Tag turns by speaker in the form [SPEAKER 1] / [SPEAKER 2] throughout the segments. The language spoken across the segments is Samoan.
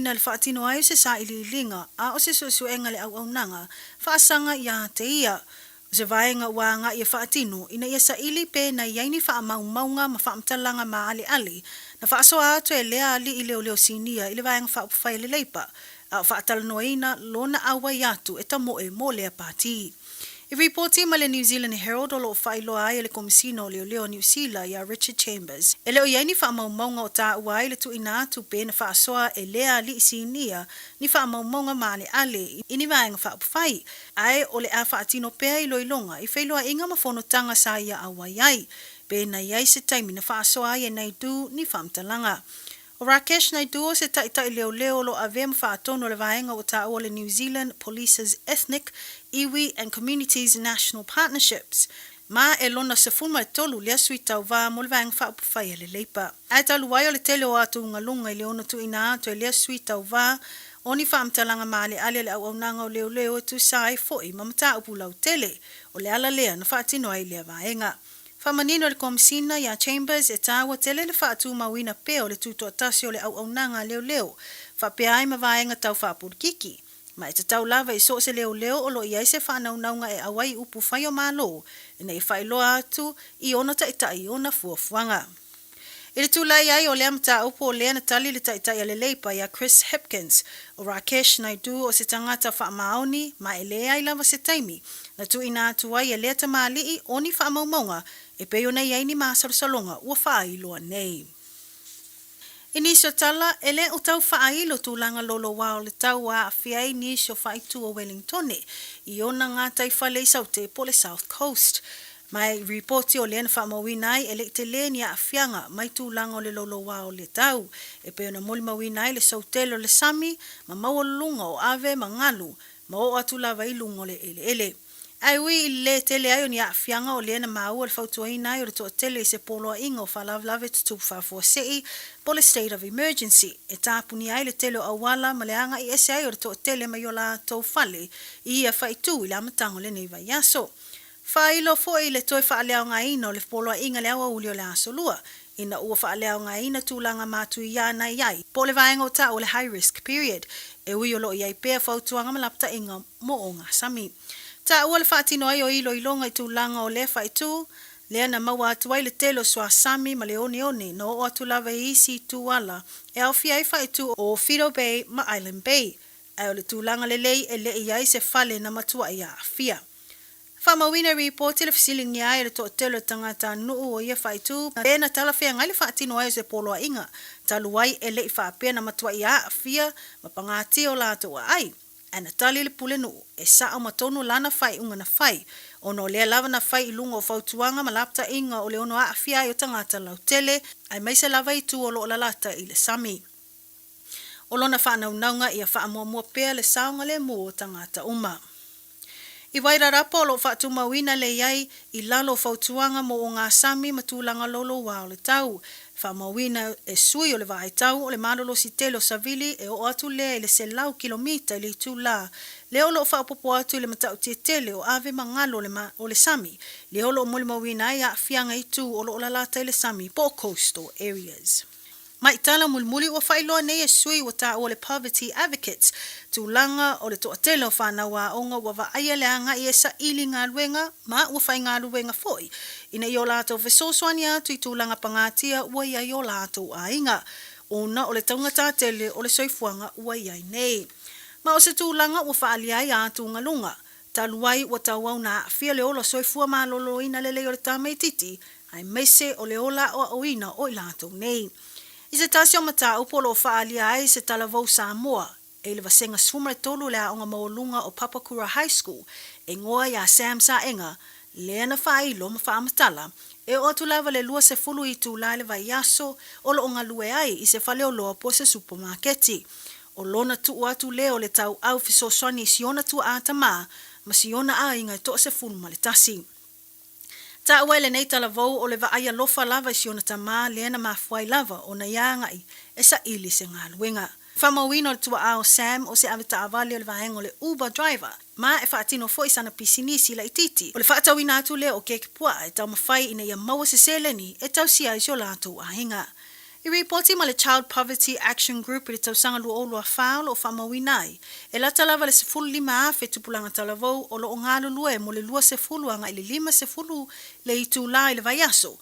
[SPEAKER 1] faatauaina le faatino ai o se sailiiliga a o se suesuega i le auaunaga faasaga ia te ia. O se vaega ua agai e faatino ina ia saili pe na i ai ni faamaumauga ma faamatalaga maaleale na faasoa atu e lea alii leoleo sinia i le Vaega Faaupufai a le Leipa a o faatalanoaina lona auai atu e tamoe mo lea pati. I ripoti mai le New Zealand Herald o lo o faailoa ai e le Komesina o Leoleo a Niu Sila ia Richard Chambers, e le o i ai ni faamaumauga o taua ai le tuuina atu pe na faasoa e lea alii sinia ni faamaumauga maaleale i ni vaega faaupufai, ae o le a faatino pea iloiloga i feiloaiga ma fonotaga sa ia auai ai, pe na i ai se taimi na faasoa ai e Naidu ni faamatalaga. O Rakesh Naidu o se taitai leoleo o lo o avea ma faatonu o le vaega ua taua o le New Zealand Police's Ethnic, Iwi and Communities National Partnerships, ma e lona 13 lea sui tauva mo le Vaega Faaupufai a le Leipa. Ae talu ai o le tele o atugaluga i le ono tuuina atu e lea sui tauva o ni faamatalaga maaleale a le auaunaga o leoleo e tusa ai foi ma mataupu lautele, o le ala lea na faatino ai lea vaega. Faamanino e le Komesina ia Chambers e taua tele le faatumauina pea o le tutoatasi o le auaunaga a leoleo faapea ai ma vaega tau faapolokiki, ma e tatau lava i so o se leoleo o lo o i ai se faanaunauga e auai i upu fai o Malo ina ia faailoa atu i ona taitai i ona fuafuaga. I le tulai ai o lea mataupu o lea na tali le taitai a le Leipa ia Chris Hipkins, o Rakesh Naidu o se tagata faamaoni ma e leai lava se taimi na tuuina atu ai e lea tamalii o ni faamaumauga e pei ona i ai ni masalosaloga ua faailoa nei. I nisi o tala, e le o tau faailo tulaga loloa o le tau ua aafia ai nisi o faaitu o Wellingtone i ona gataifale i Saute po o le South Coast. Ma i ripoti o lea na faamauina ai e le i tele ni aafiaga mai tulaga o le loloa o le tau, e pei ona molimauina ai le sou tele o le sami ma maualuluga o ave ma galu ma oo atu lava i luga o le eleele. Ae ui i le lē tele ai o ni aafiaga o lea na maua le fautuaina ai o le toatele i se poloaiga o faalavelave tutupu faafuasei po o le state of emergency e tapunia ai le tele o auala ma le agai ese ai o le toatele mai o latou fale i ia faaitu i le amataga o lenei vaiaso. Faailoa foi le toe faaleaogaina o le poloaiga i le aoauli o le Aso Lua, ina ua faaleaogaina tulaga matuia na i ai, po o le vaega o taua o le high risk period, e ui o lo o i ai pea fautuaga ma lapataiga mo ogasami. Taua le faatino ai o iloiloga i tulaga o lea faaitu, lea na maua atu ai le tele o suasami ma le oneone na oo atu lava i isi itu ala e aofia ai faaitu o Fido Bay ma Island Bay, ae o le tulaga lelei e le i ai se fale na matuai aafia. Faamauina i ripoti le fesiligia ai e le toatele o tagatanuu o ia faaitu pe na talafeagai le faatino ai o se poloaiga talu ai e le i faapea na matuai aafia ma pagatia o latou aai. Ae na tali le pulenuu e sao ma tonu lana faaiuga na fai, ona o lea lava na fai i luga o fautuaga ma lapataiga o le ono aafia ai o tagata lautele, aemaise lava itu o lo o lalata i le sami. O lona faanaunauga ia faamuamua pea le saogalemu o tagata uma. I Wairarapa o lo o faatumauina le i ai i lalo o fautuaga mo ogasami ma tulaga louloua o le tau. Faamauina e sui o le vaaitau o le malolosi tele o Savili e oo atu lea i le 100 kilomita i le itula lea o lo o faaopoopo atu i le matautia tele o ave ma galu o le sami lea o lo o molimauina ai aafiaga i itu o lo o lalata i le sami po o coastal areas. Mai tala mulimuli ua faailoa nei e sui ua taua le Poverty Advocates, tulaga o le toatele o fanau aoga ua vaaia le agai e saili galuega ma ua faigaluega foi ina ia o latou fesoasoani atu i tulaga pagatia ua i ai o latou aiga ona o le taugata tele o le soifuaga ua i ai nei. Ma o se tulaga ua faaalia ai atugaluga Talu ai ua tauau na aafia le ola soifua maloloina lelei o le tamaitiiti, aemaise o le ola aoaoina o i latou nei. I se tasi o mataupu o lo o faaalia ai se talavou Samoa e i le vasega 13 o le aoga maualuga o Papakura High School e igoa iā Sam Saega, lea na faailo ma faamatala e oo atu lava le 20 itula i le vaiaso o lo o galue ai i se faleoloa po o se supamaketi. O lona tuu atu lea o le tauau fesoasoani i si ona tuaa tama ma si ona aiga e 11. Taua e lenei talavou o le vaai alofa lava i si ona tama lea na mafua ai lava ona ia agai e saili se galuega. Faamauina o le tuaa o Sam o se avetaavale o le vaega o le Uber driver ma e faatino foi sana pisinisi laitiiti. O le faatauina atu lea o keke puaa e taumafai ina ia maua se seleni e tausia ai si o latou aiga. I ripoti ma le Child Poverty Action Group i le tausaga 2024 o lo o faamauina ai, e lata lava i le 15,000 tupulaga talavou o lo o galulue mo le 20 agai i le 50 le itula i le vaiaso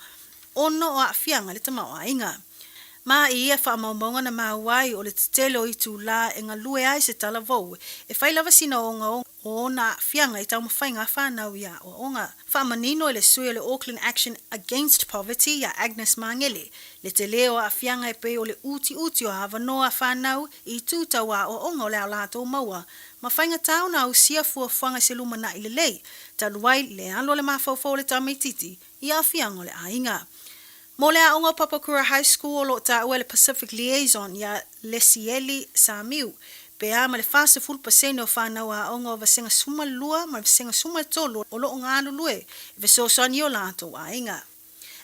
[SPEAKER 1] ona o aafiaga i le tamaoaiga. Ma i ia faamaumauga na maua ai o le tetele o itula e galue ai se talavou e fai lava sina ogaoga o ona aafiaga i taumafaiga a fanau i aoaoga. Faamanino e le sui o le Auckland Action Against Poverty ia Agnes Magele le tele o aafiaga e pei o le utiuti o avanoa a fanau i itu tau aoaoga o le a latou maua ma faigata ona ausia fuafuaga i se lumanai lelei talu ai le alu a le mafaufau o le tamaitiiti i aafiaga o le aiga. Mo le aoga o Papakura High School o lo o taua e le Pacific Liaison ia Lesieli Samiu, pe a ma le 40% o fanau aoga o Vasega 12 ma le Vasega 13 o lo o galulue e fesoasoani i o latou aiga.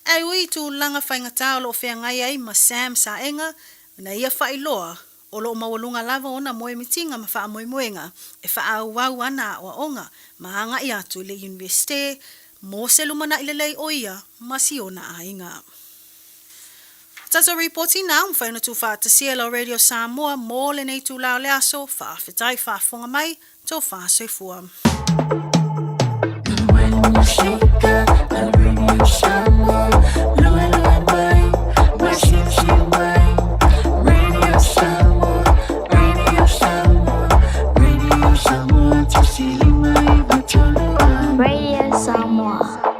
[SPEAKER 1] Ae ui i tulaga faigata o lo o feagai ai ma Sam Saega na ia faailoa o lo o maualuga lava ona moemitiga ma faamoemoega e faaauau ana aoaoga ma agai atu i le Iunivesite mo se lumanai lelei o ia ma si ona aiga. Tatou ripoti na ua mafai ona tuufaatasia e lau Radio Samoa mo lenei itula o le aso. Faafetai faafofoga mai, tofa soifua.
[SPEAKER 2] Radio Samoa.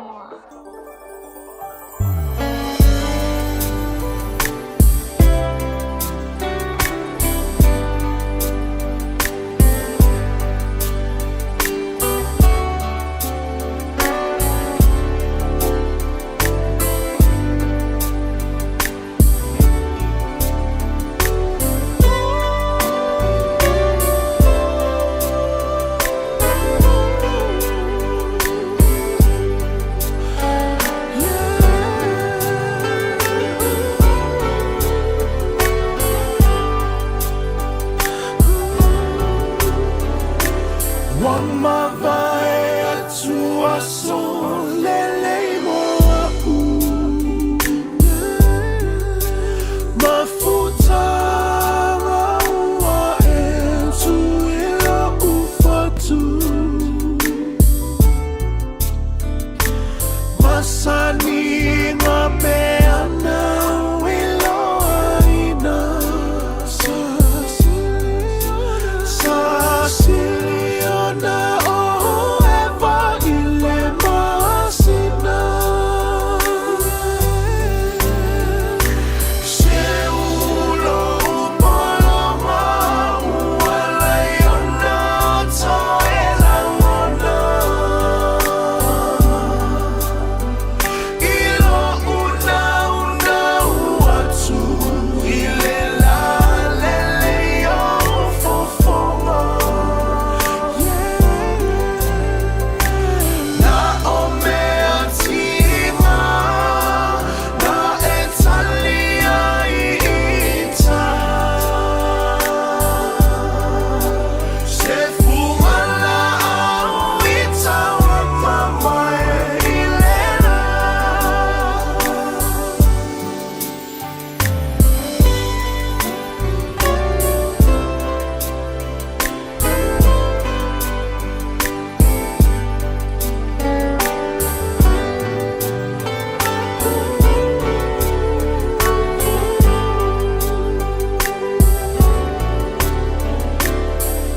[SPEAKER 3] Ua mavae atu aso lelei mo a'u Mafutaga ua e tu i lo'u fatu Masani ngā mea nāu i loaina Sa sili ona o ʻEva i le masina Se ulo polo ma ua lai ona toe lagona I lo'u naunau atu i le lā lelei o fofoga Na o mea tiga na e tali ai i tai Se fugalaau i tauamamae i le lā.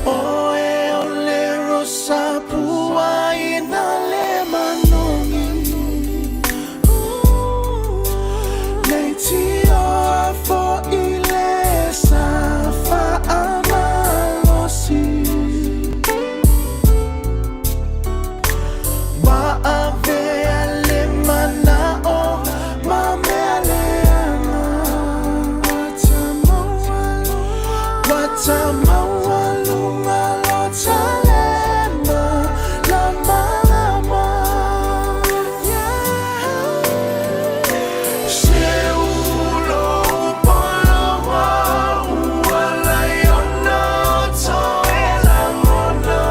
[SPEAKER 3] Oe o le rosa pua i nā le manogi Leitioa fo'i le sa faamalosi Ua avea le mana'o ma mea leaga Ua tamaualuga lo talema lamalama Se ulo poloa ua lai ona toe lagona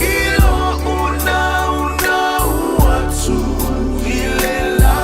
[SPEAKER 3] I lo'u naunau atu i le lā.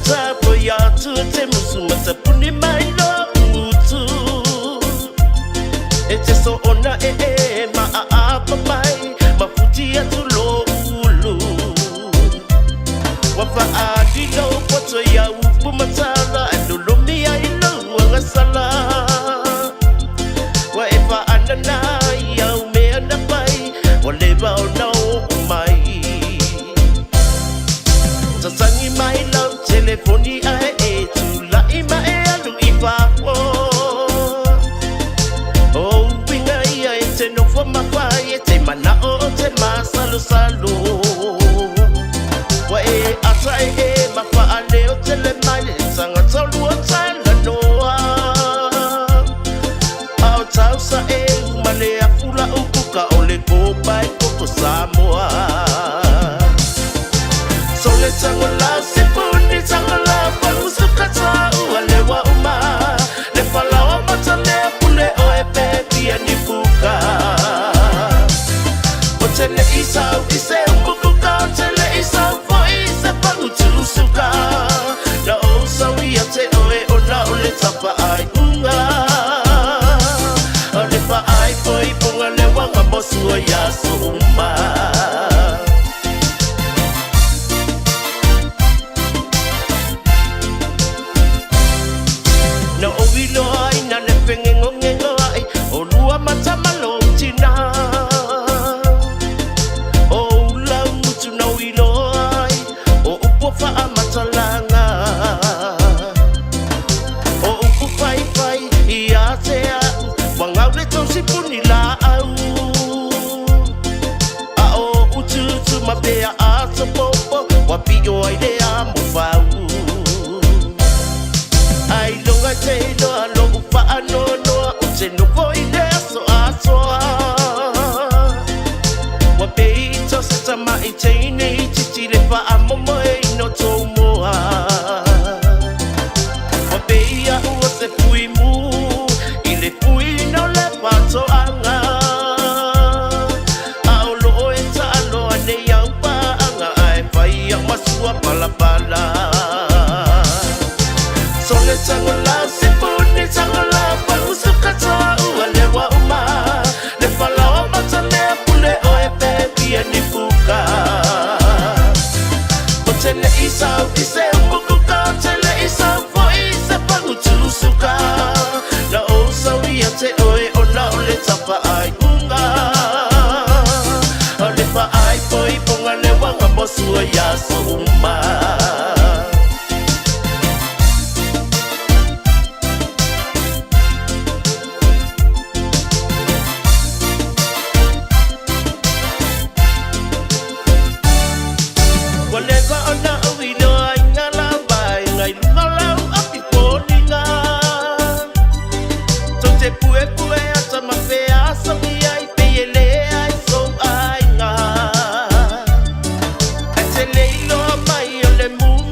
[SPEAKER 4] tapo ia tu te musu matapuni mai lo utu. E te so ona e e ma a a pa mai ma futi atu lo ulu. Wa fa a di lo poto ia upu matala e lolomi ai lo angasala. Wa e fa anana ia umea na pai wa leva ona o mai. Tatangi mai lau telefoni ae e tūla'i ma e alu i fafo. O uiga ia e te nofo mawhai e te mana'o o te masalosalo. Wa e ata e e mawhaaleo tele mai le tangata lua talanoa. Ao tausa e umale afula ukuka o le kopa e koko Samoa. Sole tangola se puni tangola pamusuka ta ua lewa uma. Le falaoa matamea pule o e pepi ni puka. O tele isau i se umbukuka, o tele isau fo i se pangutusuka. Na o sau ia te oe o na o le tapa ai unga. O le fa ai foi ponga le wanga mosua ia so uma. Na o iloa ai na le fengengongengo ai o lua matamalo tina. O ula mutu na o iloa ai o upu whaamatalanga. O upu whai whai i a te au wangau le tausi puni la au. A o ututu ma pea a topopo wa pio ai le a mo whau. Ai longa te iloa lo upa anonoa o te nofo i le aso atoa. Wa pe i tose tama i teine i titi le whaamomo e ino tō moa. Wa pe ia ua se pui mū i le pui no le patoanga. A o loo e taaloa nei au paanga ae whai au masua palapala. Sole tangola se puni tangola pamusuka toa ua lewa uma. Le falaoa matamea pule o e pepi ni puka. O tele isau i se umbukuka, o tele isau fo i se pangutusuka. Na o sau ia te oe o na o le tapa ai unga. O le fa ai foi ponga le wanga mosua ia so uma. Ua leva ona ou iloa i ngā lava e ngai lunga lau api pōlinga. Tou te pue pue ata ma whea asangi ai pe e le ai sou aiga. E te le iloa mai o le munga.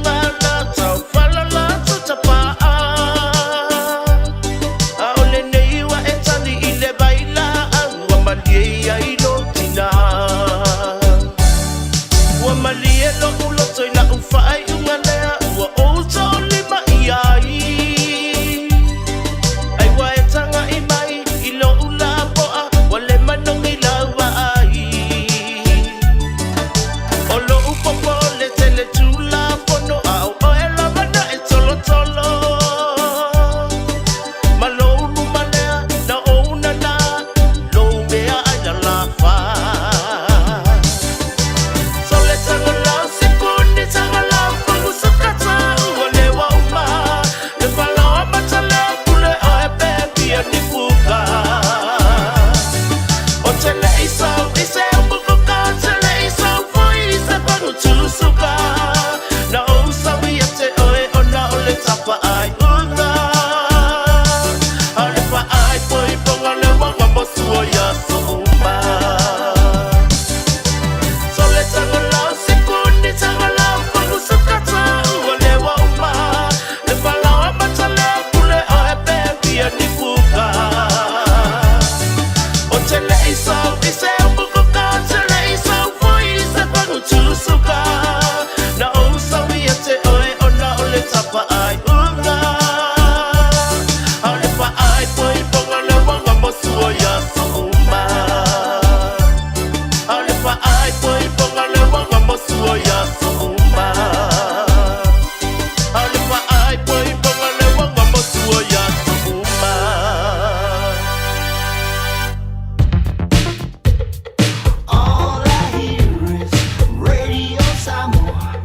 [SPEAKER 3] All I hear is Radio Samoa,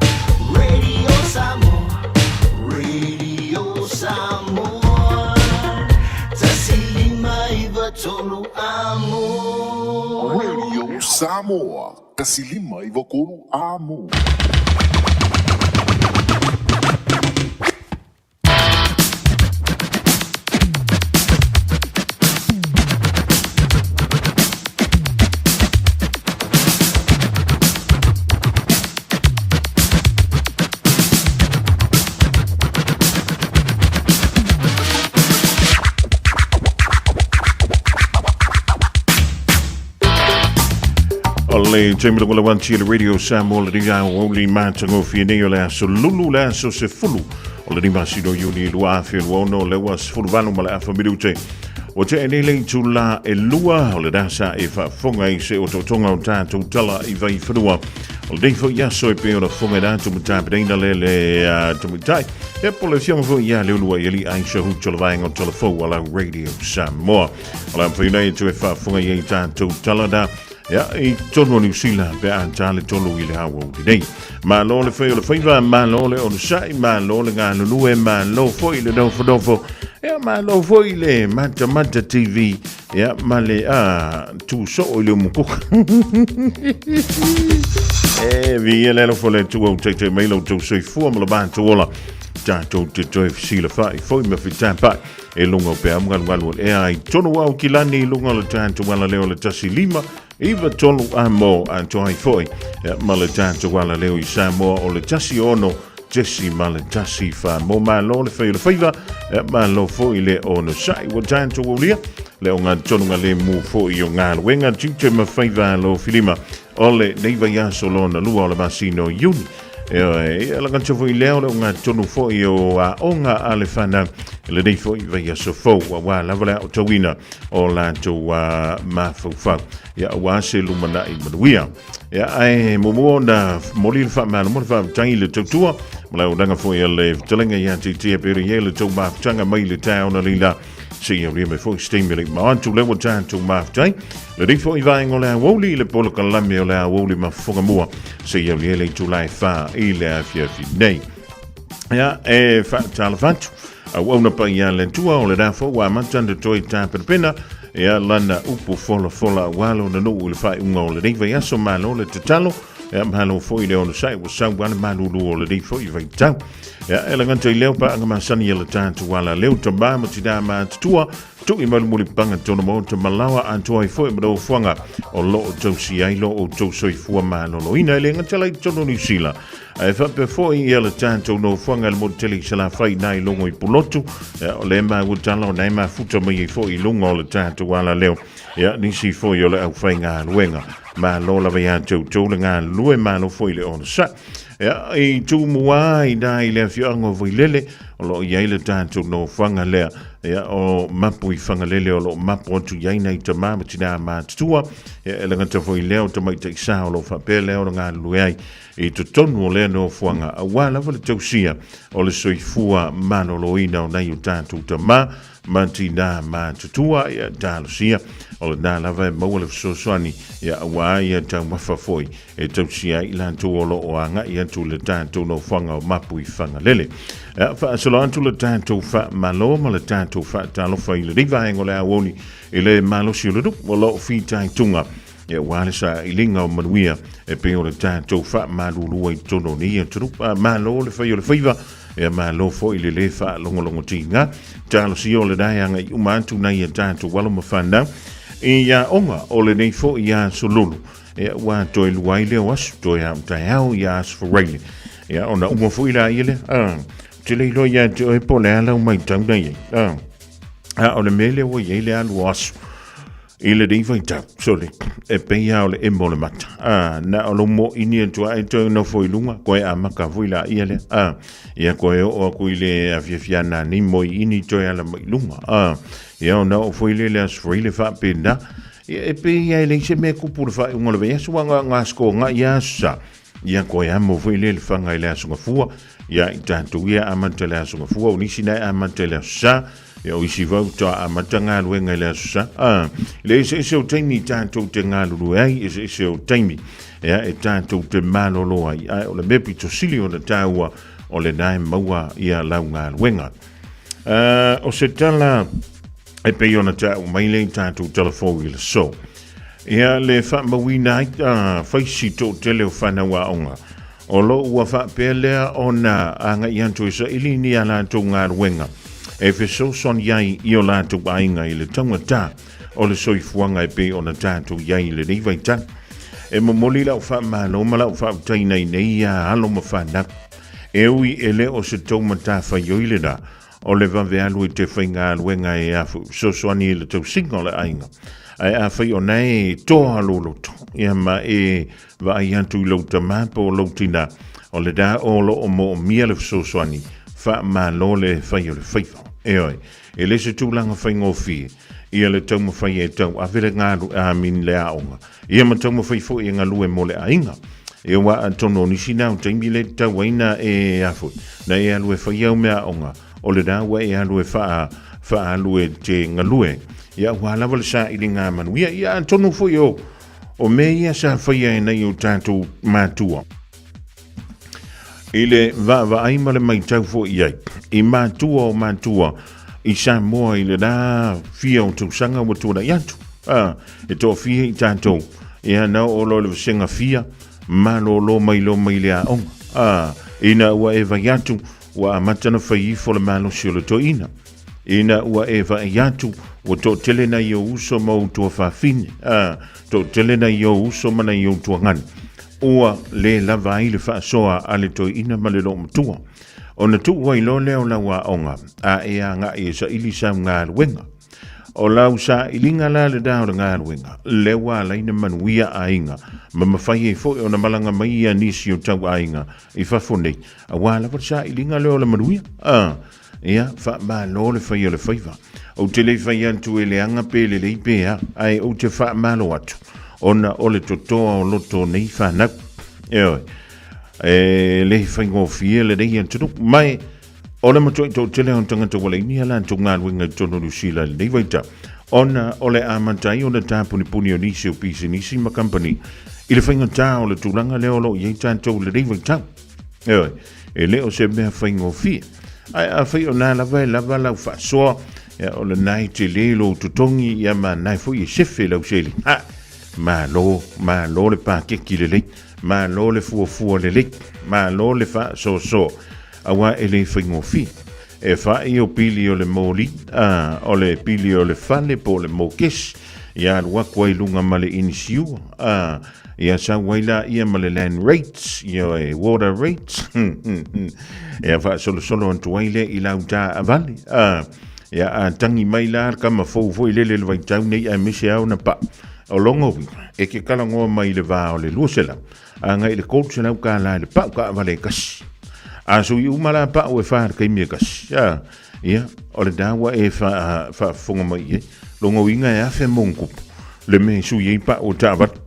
[SPEAKER 3] Radio Samoa, Radio Samoa. Tasilima iva tolu amo.
[SPEAKER 5] Radio Samoa, tasilima i vakolu amo.
[SPEAKER 6] O le taimi le wala wanti le Radio Samoa le ringa o oli mātangofie nei o le aso lulu le aso se fulu o le rima sino iuni 2026 le ua 18 ma le afa minute. O te ene le tula e lua o le rasa e whaafonga i se o totonga o tātou tala i vai whanua. O le nei foi aso e pe o na fonga i rātou matapereina le le tumutai. E po le fionga foi ia le ulua i ali aisha hu tala vaenga o tala fou ala Radio Samoa. O la mwhai nei tu e whaafonga i tātou tala da. Ia, i tonu o Niu Sila pe a tā le tolu i le haua uri nei. Malo le whai o le whaiva, malo le onusai, malo le ngā nunue, malo foi le nofo nofo, ia malo foi le Mata Mata TV, ia ma le a tu so i le umukuka. E vi e lelo fo le tua u teite mai lau tau soifua ma le mātou ola. Tātou te toe fisila whai foi ma fitapai. E lunga o pea ngalu o ea i tonu au ki lani i lunga o le tātou ala leo le tasi lima iwa tolu a mo a toai foi ia, ma le tātou ala leo i Samoa o le tasi ono tesi ma le tasi wha mo malo le whai o le whaiva ia, malo foi le ono sai wa tātou o lia le o ngā tonu ngā le mu foi o ngā luenga tiute ma whaiva lo filima o le nei vai aso lona lua o le masino Iuni E ala ngā foi leo le o ngā tonu foi o a onga a le whanau le nei foi vai aso fou a wā lava le o tauina o lātou mafaufau ia aua se lumanai manuia. Ia ae muamua ona moli le faamalo mo le faafetai i le tautua ma le auaunaga foi a le fetalaiga ia te tia pere i ai le tou mafutaga mai le taeao na leila seia aulia mai foi se taimi e le i mao atu lea ua tatou mafutai lenei foi vaega o le aoauli i le polokalame o le aoauli ma fofogamua seia aulia ai le itula e 4 i le afiafi nei. Ia, e faatalofa atu auauna paia a le Atua o le rā fou ua amata ona toe tapenapena ia lana upu folafola aua lona nuu i le faaiuga o lenei vaiaso. Malo le tatalo, ia malo foi le onosai ua sau a le malulu o lenei foi vaitau. Ia, e lagata i leo paaga masani a le tatou ala leo tamā ma tinā matutua Tui malimuli panga tona maota malawa atoa ai foi ma nofoaga o lo o tausi ai lo outou soifua maloloina e le gatala i totonu o Niu Sila ae faapea foi ia le tatou nofoaga i le motu tele i Salafai na i luga i Pulotu. Ia, o lea maua tala ona e mafuta mai ai foi i luga o le tatou alaleo ia nisi foi o le aufaigaluega. Malo lava ia te outou le galulue, malo foi le onosai. Ia, i Tumua i na i le afioaga o Vailele o lo o i ai le tatou nofoaga lea. Ia, o Mapu i Fagalele o lo o mapu atu i ai nai tamā ma tinā matutua. Ia, e le gata foi i lea o tamaitai sa o lo o faapea lea ona galulue ai i totonu o lea nofoaga aua lava le tausia o le soifua maloloina o nai o tatou tamā ma tinā matutua. Ia, talosia o lenā lava e maua le fesoasoani ia aua ia taumafa foi e tausia ai i latou o lo o agai atu i le tatou nofoaga o Mapu i Fagalele. Ia, faasolo atu le tatou faamalo ma le tatou faatalofa i lenei vaega o le aoauli i le malosi o le nuu o lo o fitaituga ia aua le sailiga o manuia e pei o le tatou faamalulua i totonu o nei atunuu. Malo le fai o le faiva, ia malo foi le lē faalogologotiga. Talosia o lena e agai uma atu nai a tatou alo ma fanau i aoga o lenei foi aso lulu. Ia, ua toe lua ai lea o aso, toe a o taeao ia aso Faraile. Ia, ona uma foi la ia lea, a, te le iloa ia te oe po o le a lau maitau na i ai. A, a o le mea lea ua i ai le alu o aso i lenei vaitau, sole, e pei lava o le emo o le mata. A, na o lou moʻini atu lava e toe nofo i luga, koe amaka foi la ia lea. A, ia koe oo aku i le afiafi a nani moeini toe ala mai i luga. A, ia ona oo foi lea i le aso Faraile faapena. Ia, e pei ia e leai se mea e kupu i le faaiuga o le vaiaso, aua na o Aso Toonai lava Aso Sa, ia toe amo foi lea i le faga i le Aso Gafua, ia i tatou ia e amata i le Aso Gafua, o nisi na e amata i le Aso Sa, ia o isi foi faatoa amata galuega i le Aso Sa. A, le eseese o taimi tatou te galulue ai, eseese o taimi ia e tatou te malolo ai, ae o le mea pito sili ona taua, o lena e maua ia lau galuega. O se tala e pei ona taua mai lea i tatou tala fou i le aso. Ia le faamauina ai faisi toatele o fanau aoga o lo ua faapea lea ona agai atu e saili ni a latou galuega e fesoasoani ai i o latou aiga i le taugata o le soifuaga e pei ona tatou i ai i lenei vaitau. E momoli lau faamalo ma lau faafetai nei nei ia alo ma fanau. E ui e le o se tou matafaioi lena o le vave alu i te faigaluega e afu fesoasoani i le tausiga o le aiga. Ae afai o na e toa lou loto, ia ma e vaai atu i lou tama po o lou tina, o le da o lo o moomia le fesoasoani, faamalo le fai o le faiva. Ioe, e le se tulaga faigofie ia le taumafai e tauave le galu, I mean le aoga, ia ma taumafai foi e galue mo le aiga. E ua atonu o nisi na o taimi le tatau ai na e afu, na e alu e fai au mea aoga, o le na ua e alu e wha, whaalu e te galue. Ia ua lava le sailiga manuia. Ia atonu foi o, o mea ia sa faia e nei o tātou mātua. I le vaavaai ma le matau foi i ai, i matua o matua i Samoa i le la fia o tausaga ua tuanai atu. A, e toafia i tātou, ia na oo loa i le vasega fia, malolo mai loa mai le aoga. A, ina ua e vai atu, ua amata na fai ifo le malosi o le toeaina. Ina ua e vaai atu, ua toatele nai ou uso ma ou tuafafine, a, toatele nai ou uso ma nai ou tuagane. Ua le lava ai le faasoa a le toeaina ma le loomatua. Ona tuu ai loa lea o lau aoga, a e agai e saili sau galuega. O lau sailiga la lena o le galuega, lea ua ala ai ona manuia aiga, ma mafai ai foi ona malaga mai ia nisi o tau aiga i fafo nei, aua lava le sailiga lea o le manuia. A, ia, faamalo le fai o le faiva. Ou te le fai atu e leaga pe lelei pe a, ae ou te faamalo atu, ona o le totoa o loto o nei fanau. Ioe, e le faigofie lenei atunuu, ma e o le matuai toatele o tagata ua leai ni a latou galuega i totonu o Niu Sila i lenei vaitau, ona o le amata ai ona tapunipuni o nisi o pisinisi ma kamupani i le faigata o le tulaga lea o lo o i ai tatou i lenei vaitau. Ioe, e le o se mea faigofie. Ae afai o na lava e lava lau faasoa, ia, o lena e tele lou totogi, ia ma na foi e sefe lau seleni. Ha! Malo, malo le pakeki lelei, malo le fuafua lelei, malo le faasoasoa, aua e le faigofie. E fai o pili o le moli, a, o le pili o le fale po o le mokesi, ia alu atu ai luga ma le inisiua, a, ia sau ai laia ma le land rates, ia e water rates, ia faasolosolo atu ai lea i lau taavale, a, ia a tangi mai la le kama fou foi lele le vaitau nei aemaise lava ona paa, o lona uiga, e te talanoa mai i le va o le 200 agai i le 300 tala i le pau taavale e tasi. A sui uma la pau e fa i le taimi e tasi, a, ia, o lena ua e faafofoga mai i ai, lona uiga e afe ma ona tupu le mea e sui ai pau o taavale.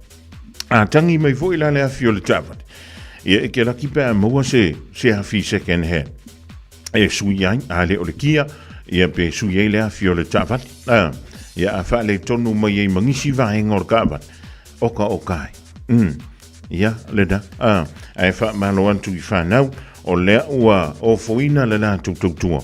[SPEAKER 6] A tangi mai foi la le afi o le taavale, ia e te laki pe a maua se, se afi second hand e sui ai, a le o le kia, ia pe sui ai le afi o le taavale. A, ia a faaletonu mai ai ma nisi vaega o le taavale, oka oka ai. Ia, lena, a, ae faamalo atu i fanau, o lea ua ofoina le latou tautua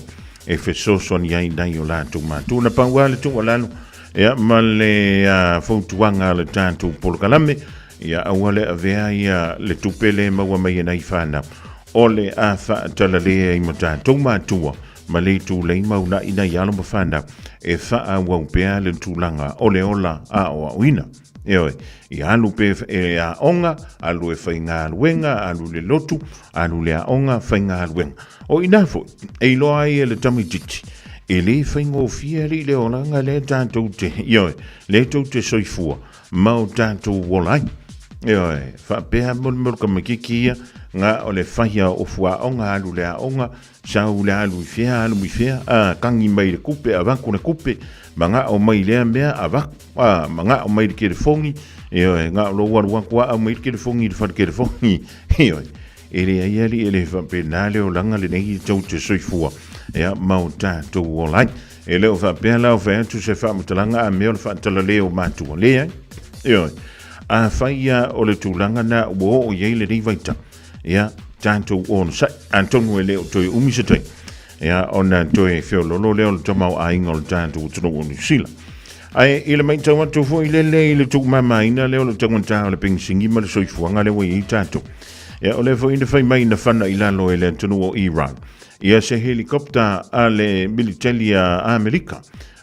[SPEAKER 6] e fesoasoani ai nai o latou matua. Na pau lava le tuualalo, ia, ma le fautuaga a le tatou polokalame, ia aua le avea ia le tupe le maua mai e nai fanau, o le a faatalale ai ma tatou matua, ma le tulei ma una'i nai alo ma fanau e faaauau pea le tulaga o le ola aoaoina. Ioe, ia alu pe e aoga, alu e faigaluega, alu le lotu, alu le aoga, faigaluega. O ina foi, e iloa ai e le tamaitiiti, e le faigofie alii le olaga lea tatou te, ioe, lea tou te soifua ma o tatou ola ai. Ioe, faapea molemole tamaititi ia, na o le faia o fuaoga alu le aoga, sau le alu i fea alu i fea, a kagi mai le kupe avatu le kupe, magao mai lea mea avatu, a magao mai le telefoni, ioe, na o lou alu atu a aumai le telefoni i le fale telefoni, ioe. E leai alii e le faapena le olaga lenei tou te soifua ia ma o tatou ola ai. E le o faapea la o fai atu se faamatalaga a mea o le faatalale o matua. Leai. Ioe. Afai ia o le tulaga na ua oo i ai lenei vaitau, ia tatou onosai. Atonu e le o toe umi se taimi, ia ona toe feololo lea o le tamaoaiga o le tatou atunuu o Niu Sila. Ae i le matau atu foi lele i le tuumamaina lea o le taugata o le penisini ma le soifuaga lea ua i ai tatou. Ia, o lea foi na fai mai na fana i lalo e le atunuu o Iran. Ia se helicopter a le militeli a Amerika.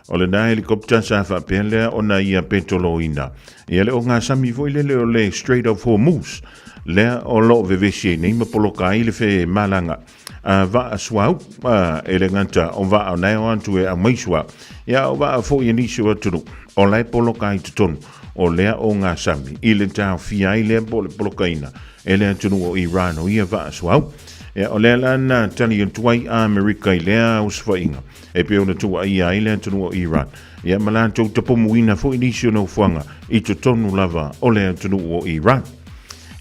[SPEAKER 6] O lena helicopter sa faapea lea ona ia petoloina. Ia le ogasami foi lele o le Strait of Hormuz. Lea o loo vevesi ai nei ma poloka ai le femalaga a vaa suauu a, e le gata o vaa o nae o atu e aumai suauu. Ia o vaa foi e nisi o atunuu o la e poloka ai totonu o lea ogasami i le taofia ai lea po o le polokaina e le atunuu o Iran o ia vaa suauu. Ia o lea la na tali atu ai a Amerika i lea osofaiga e pei ona tuuaia ai le atunuu o Iran ia ma latou tapomuina foi nisi o nofoaga i totonu lava o le atunuu o Iran.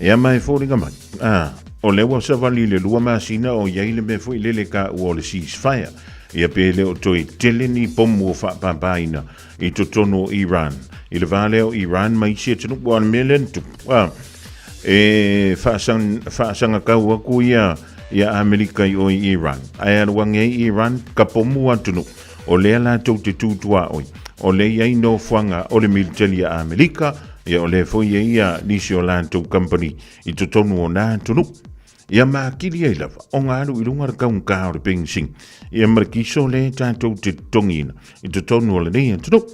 [SPEAKER 6] Ia ma e foliga mai, a, o lea ua savali le 2 masina o i ai le mea foi lele taua o le ceasefire, ia pe le o toe tele ni pomu o faapapaina i totonu o Iran, i le va lea o Iran ma isi atunuu, aua o le mea lea na tupu, a, e faasagatau atu ia ia Amerika i o i Iran, ae alu ane ai Iran ka pomu atunuu, o lea latou te tu tuaoi, o lea i ai nofoaga o le militeli a Amerika, ia o lea foi e i ai nisi o latou company i totonu o nā atunuu. Ia makili ai lava ona alu i luga le taugata o le penisini, ia ma le kiso lea tatou te totogiina i totonu o lenei atunuu.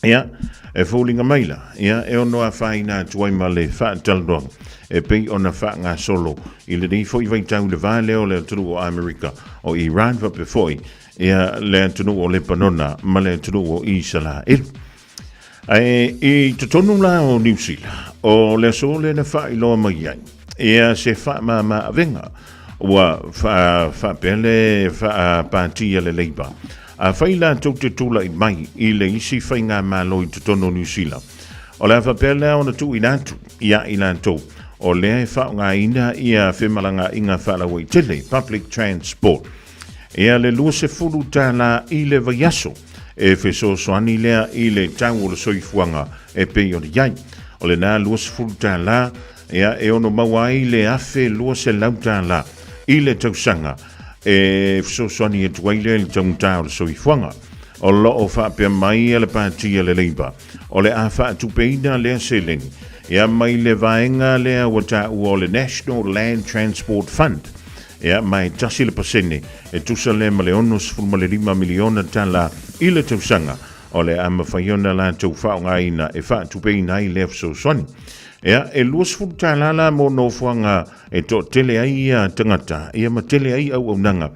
[SPEAKER 6] Ia, e foliga mai la, ia, e ono afaina atu ai ma le faatalanoaga e pei ona faagasolo i lenei foi vaitau i le va lea o le atunuu o Amerika, o Iran faapea foi ia le atunuu o Lepanona ma le atunuu o Isalaelu. Ae i totonu la o Niu Sila, o le aso lea na faailoa mai ai ia se faamama avega ua faapea le pati a le Labour. Afai latou te tulai mai i le isi faigamalo i totonu o Niu Sila, o le a faapea lea ona tuuina atu ia i latou o lea e faaaogaina ia femalagaaiga faalauaitele, public transport, ia le $20 i le vaiaso e fesoasoani lea i le tau o le soifuaga e pei ona i ai. O lena $20 ia e ono maua ai le $1,200 i le tausaga e fesoasoani atu ai lea i le taugata o le soifuaga. O lo o faapea mai le pati a le Labour, o le a faatupeina lea seleni ia mai le vaega lea ua taua o le National Land Transport Fund, ia ma e 1% e tusa lea ma le $65 miliona i le tausaga o le a mafai ona latou faaaogaina e faatupeina ai lea fesoasoani. Ia, e $20 la mo nofoaga e toatele ai ia tagata, ia ma tele ai auaunaga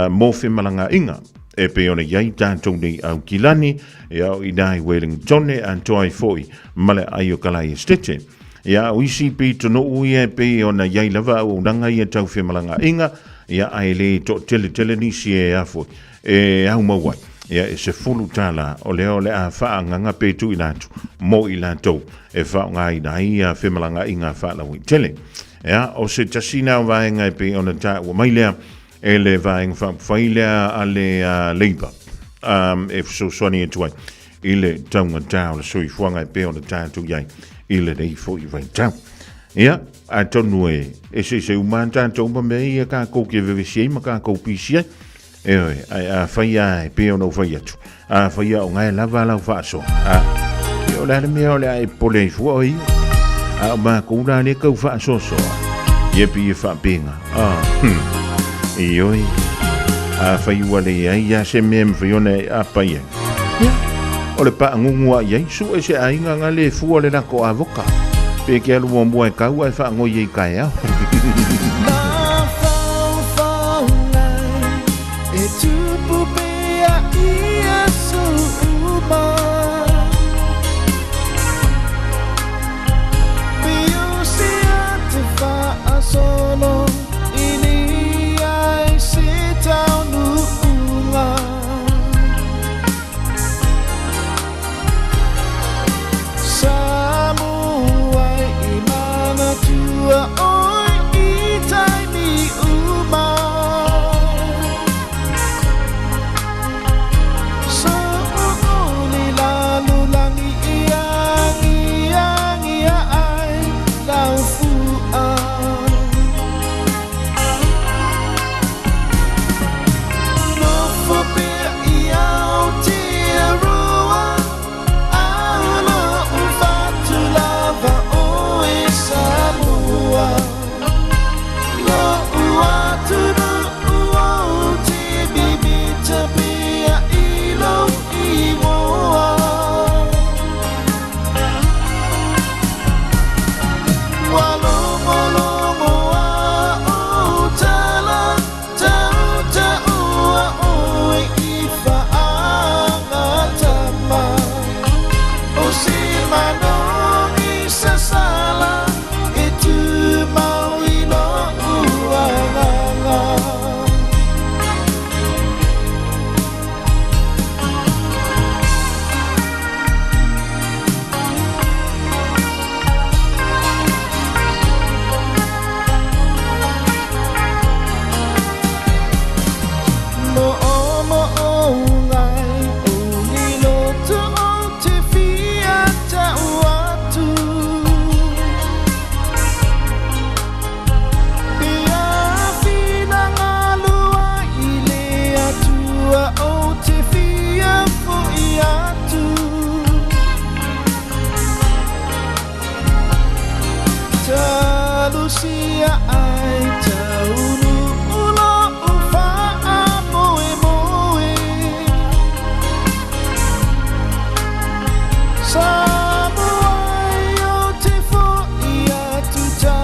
[SPEAKER 6] mo femalagaaiga e pei ona i ai tatou nei Aukilani, ia o i ina i Wellington atoa ai foi ma le aai o Kalai Estate. Ia, o isi pitonuu ia e pei ona i ai lava auaunaga ia tau femalagaaiga, ia ae le toatele tele nisi e afoi e au mau ai. Ia, e $10 o lea o le a faaagaga pe tuuina atu mo i latou e faaaogaina ai ia femalagaaiga faalauaitele. Ia, o se tasi na o vaega e pei ona taua mai lea e le Vaega Faaupufai lea a le Labour e fesoasoani atu ai i le taugata o le soifuaga e pei ona tatou i ai i lenei foi vaitau. Ia, atonu e eseese uma lava tatou ma mea ia tatou te vevesi ai ma tatou pisi ai. Ioe, ae afai lava e pei ona ou fai atu, afai lava o na e lava lau faasoa, a, ia o le a le mea o le a e popole ai fua o ia? A o matou la lea e tau faasoasoa, ia pei e faapena, a, ioe, afai ua leai lava se mea e mafai ona e apai ai, ia, o le paagugu lava i ai, sue se aiga na le fua le lako avoka, pe te alu muamua e kau ae faanoi ai taeao.
[SPEAKER 3] Atua oe i taimi uma. So uli lalulangi ia ngia ngia ai lau fua. Nofo pea i Aotearoa, Aolo u fatu lava oe Samoa. Lo'u atunuu o te mimita pea i lou igoa. Ua logologo a ou tala, tautaua oe i faagatama. O se manogi sasala, e tumau i lo'u agaga. Mo'omo'o ngai o ni loto o te fia tau atu. Ia whina ngalua i le atua o te fia fui atu. Talusia ai taunu ulo u whaamoe moe. Samoa i o te fo i atu tā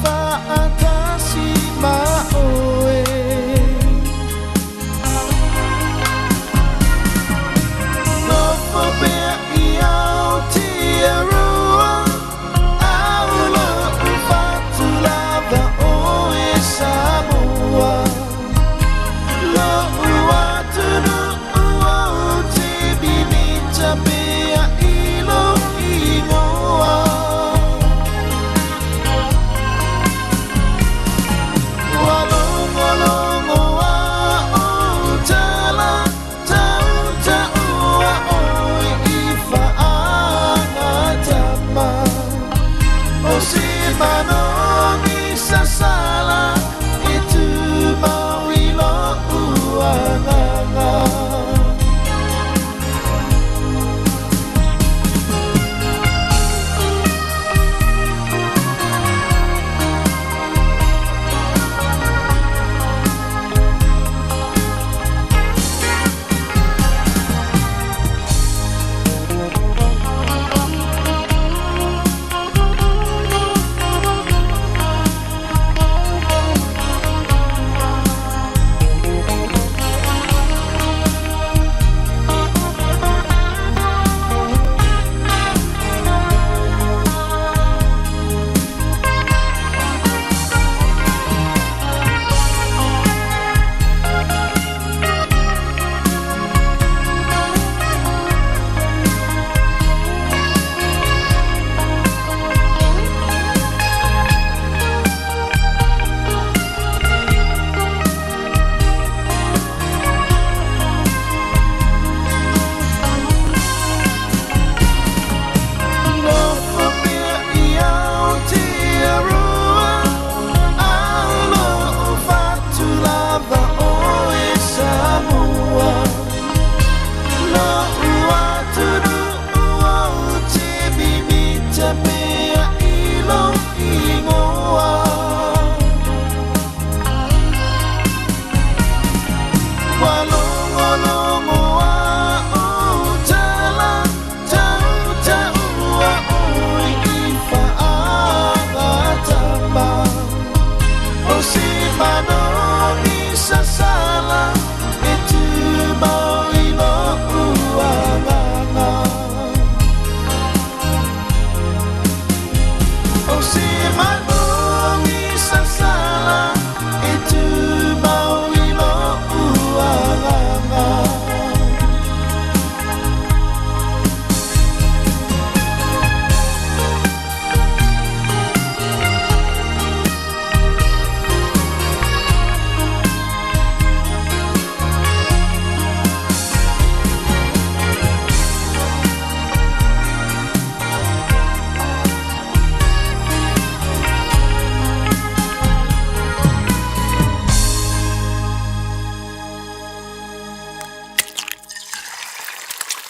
[SPEAKER 3] whaatasi ma oe. Nofo pea i Aotearoa, Aolo u fatu lava oe Samoa.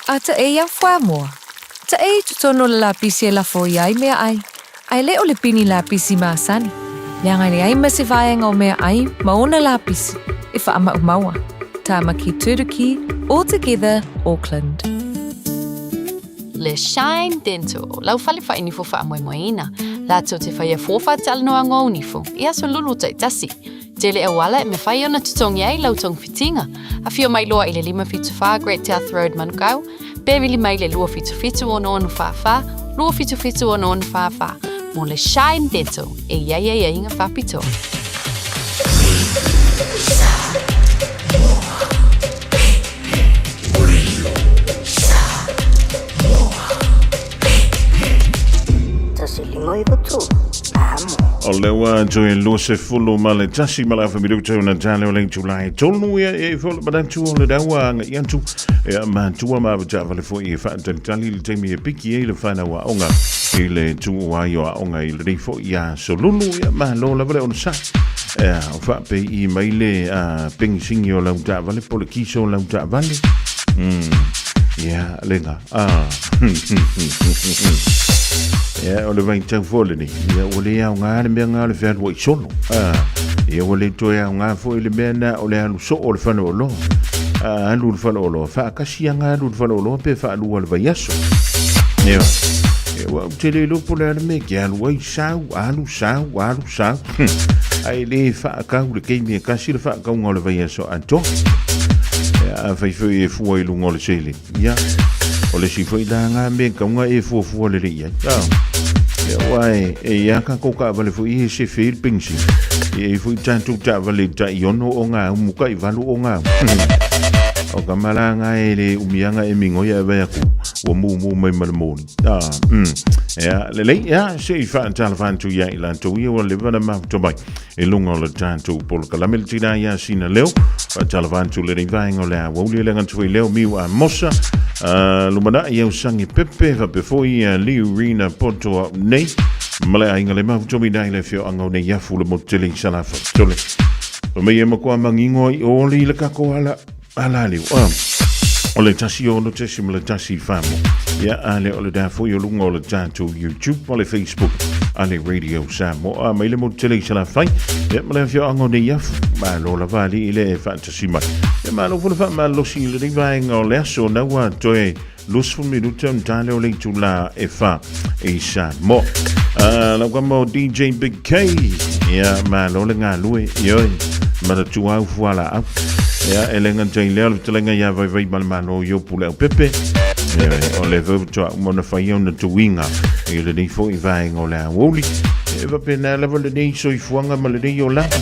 [SPEAKER 7] A taʻei au fuamoa. Taʻei i totonu o le lapisi e lafo ia ai meaʻai, a e le o le pini lapisi masani. Leaga e leai ma se vaega o meaʻai ma ona lapisi e faamaʻumaua. Tamaki Turuki, All Together, Auckland.
[SPEAKER 8] Le Shine Dental, lau fale whainifo whaamoemoeina. Latou te whaia fuofa talanoaga o nifo, i aso lulu taitasi. Tele auala e mawhai ona totogi ai lau togafitiga. Afio mai loa i le 574 Great South Road Manukau, pe vili mai le 277 6644, 277 6644 mo le Shine Dental e i ai aiaiga faapitoa.
[SPEAKER 6] O le ua toe 21 ma le afa minuta ona tale o le itula e tolu ia e fo le manatu o le daua anga i atu e a matua ma avata vale foi e faatalitali le taimi e piki ai le whanau aoga i le tuu ai o aoga i lenei foi ia solulu ia malo lava le onosai. Ea, o whaape i mai le a pengisingi o lau taavale po le kiso o lau taavale. Ia, lenga. Ah. Ia, o le vaitau foi lenei. Ia, ua le aoga le mea ngā o le fealuai solo. Ah. Ia, ua le toe aoga foi le mea na o le alu soo o le faleoloa. Ah, alu le faleoloa. Faakasi anga alu le faleoloa pe faalua le vaiaso. Ia. Ia, ua ou te le iloa po o le a le mea ke alu ai sau, alu, sau, alu, sau. Ae le faakau le keimi e kasi le faakauga o le vaiaso atoa. Ia, afai foi e fua i luga o le seleni. Ia, o le isi foi la ngā mea kaunga e fuafua lelei ai. Ah. Ia, ua e, e ia ka kou kaavale foi e sefe i le penisi. E e foi tātou taavale i tai ono o ngā umu kai valu o ngā. O ka malanga e le umianga e mingoia e vai aku. Ua mumu mai ma le moni. Ah, Ia, lelei, ia, se i faatalofa atu ia i latou ia ua leva na mafuta mai e luga o le tatou polokalame le tina ia sina leo. Faatalofa atu lenei vaega o le aoauli le agatu foi leo miu a mosa. Lumanai ia usangi pepe faapea foi ia liu rina poto au nei. Ma le aiga le mafuta mai nai le afioaga o nei afu le motu tele i Salafai. Tole. O mei e makoa mangingo ai o oli le kako ala ala leo. O le 16.1 famo. Ia ale o le da foi o lunga o le tatou YouTube ma le Facebook a le Radio Samoa. Mai le motu tele i Salafai. Ia ma le afioaga o nei afu. Malo lava ali i le faatasi mai. Ia malo foi le faamalosi i lenei vaega o le aso na ua toe 20 minuta ona tale o le itula e fa i Samoa. Lau kama o DJ Big K. Ia, malo le galue. Ioi, manatua au fuala au. Ia, e le gata i lea o le fetalaiga ia Vaivai ma le Malo i Opu le Aupepe. Ioi, o le foi faatoa uma ona fai ona tuiga i lenei foi vaega o le aoauli. E faapena lava lenei soifuaga ma lenei olaga.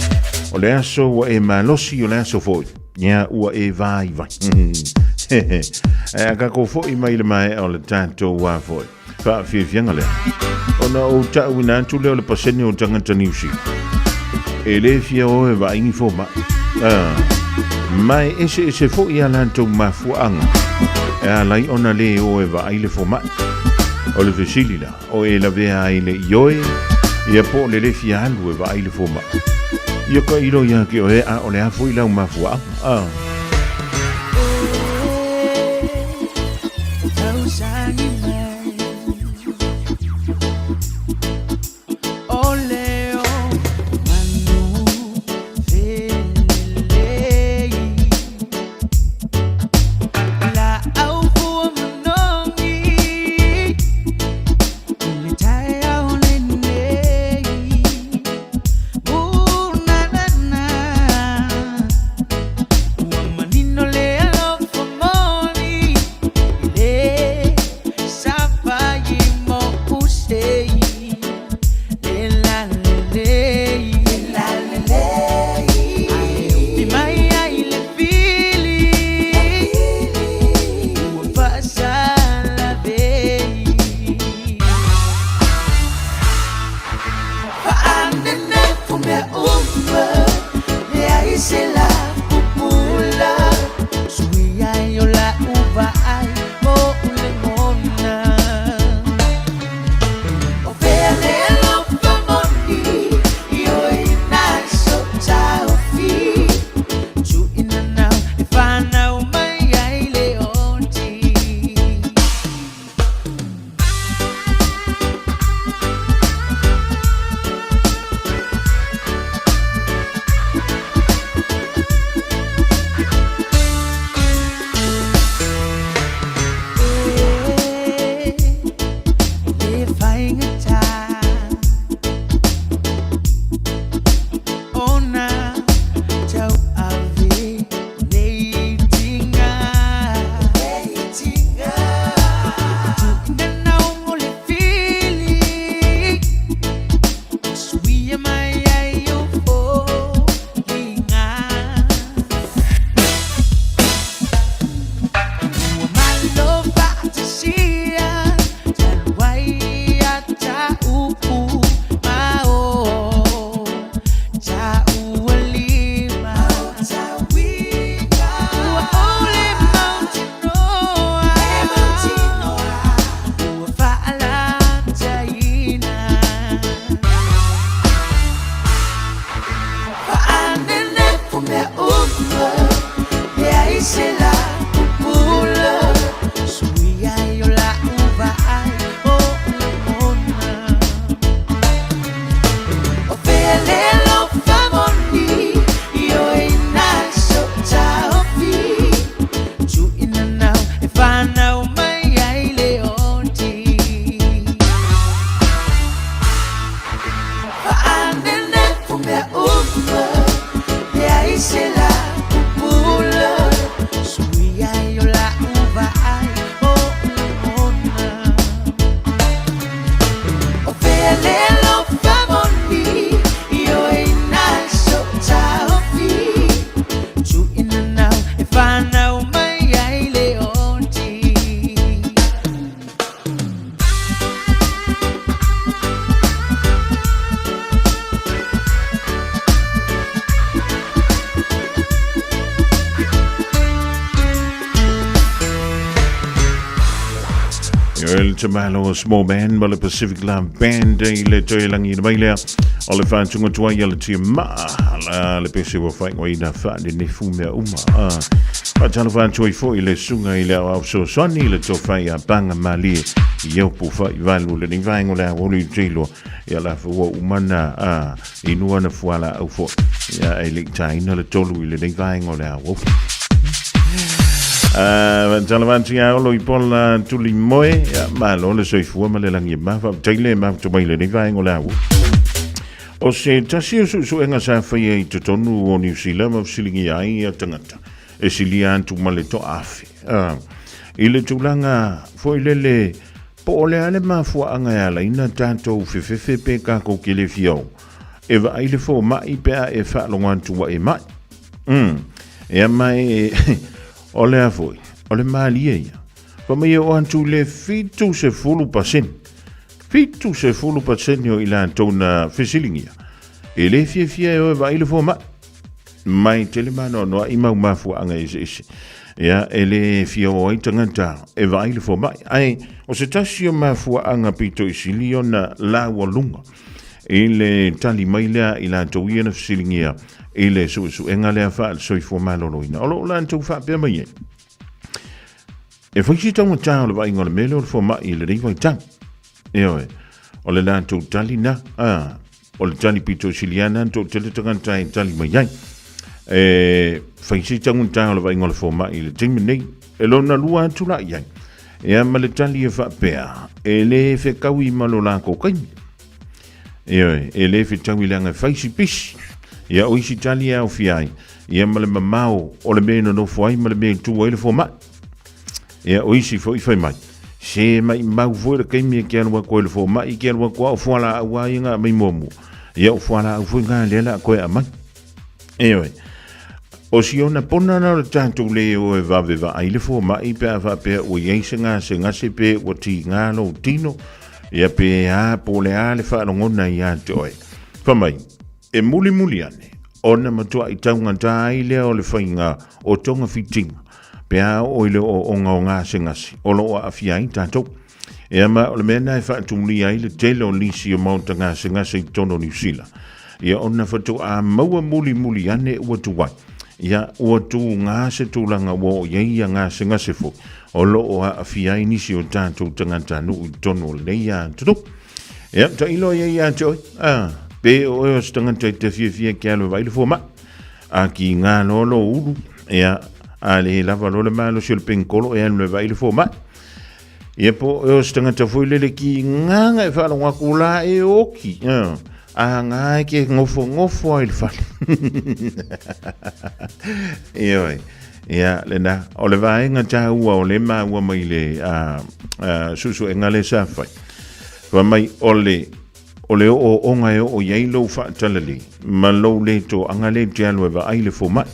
[SPEAKER 6] O le aso ua e malosi, o le aso foi. Ia, ua e vaivai. Ae a tatou foi mai le maea o le tatou a foi. Faafiafiaga lea. Ona ou taʻuina atu lea o le pasene o tagata Niu Sila. E le fia o e vaai ni fomaʻi. Ah, ma e eseese foi a latou mafuaaga e ala ai ona le o e vaai le fomaʻi. O le fesili la, o e lavea ai le ioe, ia po o le le fia alu e vaai le fomaʻi. Ia ka ilo ia ke oe a o le a foi lau mafuaaga. Ah. El Tamalo Small Band ma le Pacific Love Band i le toe langi na mai lea o le whātunga tuai a le tia maa la le pese ua whaingoina wha le nefu mea uma. Ah. Whaatalo whātua i fo i le sunga i le au au sosoani i le tōwhai a panga malie i au pu whai valu le ni vaengo le au olu i tilo ia la fua umana a inua na fuala au fo ia e le taina le tolu i le nei vaengo le au. Talavanti ia olo i pola tuli moe ia malo le soifua ma le langi e mafa teile ma tu mai le nei vaengo le au. O se tasi o suesuega sa faia i totonu o Niu Sila ma fesilingia ai ia tagata e silia atu ma le toaafe. I le tulaga foi lele po o le a le mafuaaga e alaina tatou fefefe pe kakou ke le fia o e vaai le fomai pe a e faalogo atu ua e mai. Ea mai o le a foi, o le malie ia. Fa mai e o atu le 70%. 70% o i latou na fesiligia. E le fiafia e o e vaai le fomai. Mai tele maanoanoa i mau mafuaaga eseese. Ia, e le fia o ai tagata e vaai le fomai. Ae, o se tasi o mafuaaga pito i sili ona laualuga i le tali mai lea i latou ia na fesiligia i le suesuega lea faale-soifua maloloina. O lo o latou faapea mai ai. E fai si taugata o le vaaiga o le mea lea o le fomai i lenei vaitau. Ioe, o le latou tali na, a, o le tali pito siliana na toatele tagata e tali mai ai. E fai si taugata o le vaaiga o le fomai i le taimi nei, e lona lua atu la i ai. Ia ma le tali e faapea, e le fekaui ma lo lakou kaimi. Ioe, e le fetaui leaga e fai si pisi. Ia o isi tali e aofia ai, ia ma le mamao o le mea e nonofo ai ma le mea e tu ai le fomai. Ia o isi foi fai mai, se maimau foi le kaimi e ke alu atu ai le fomai, ke alu atu a o fualaau a ia nga aumai muamua. Ia o fualaau foi nga lea la koe aumai. Ioe, o si ona pona na o le tatou le o e vave vaai le fomai pe a faapea ua i ai se gasegase pe ua tiga lou tino, ia pe a po o le a le faalogona ia te oe. Fai mai, e mulimuli ane, ona matuai taugata ai lea o le faiga o togafitiga, pe a oo i le ooooga o gasegase o lo o aafia ai tatou. Ea ma o le mea lena e faatumulia ai le tele o nisi o maota gasegase i totonu o Niu Sila. Ia ona faatoa maua mulimuli ane ua tuai. Ia ua tuga se tulaga ua oo i ai ia gasegase foi o lo o aafia ai nisi o tatou tagatanuu i totonu o lenei atunuu. Ia, tailo ai ia te oe, a, pe o oe o se tagata i te fiafia ke alu e vaai le fomai. A ki ngā loa lo ulu, ia, a le lava loa le malosi o le penikolo e alu e vaai le fomai. Ia po o se tagata foi lele ki nganga e faalogo atu la e oki. A ngā e ke ngofo ai le fale. Ioe. Ia, lena, o le vaega tāua o le maua mai le suesuega le sa fai. Fai mai o le o le ooooga e oo i ai lou faatalale ma lou le toaga le te alu e vaai le fomai.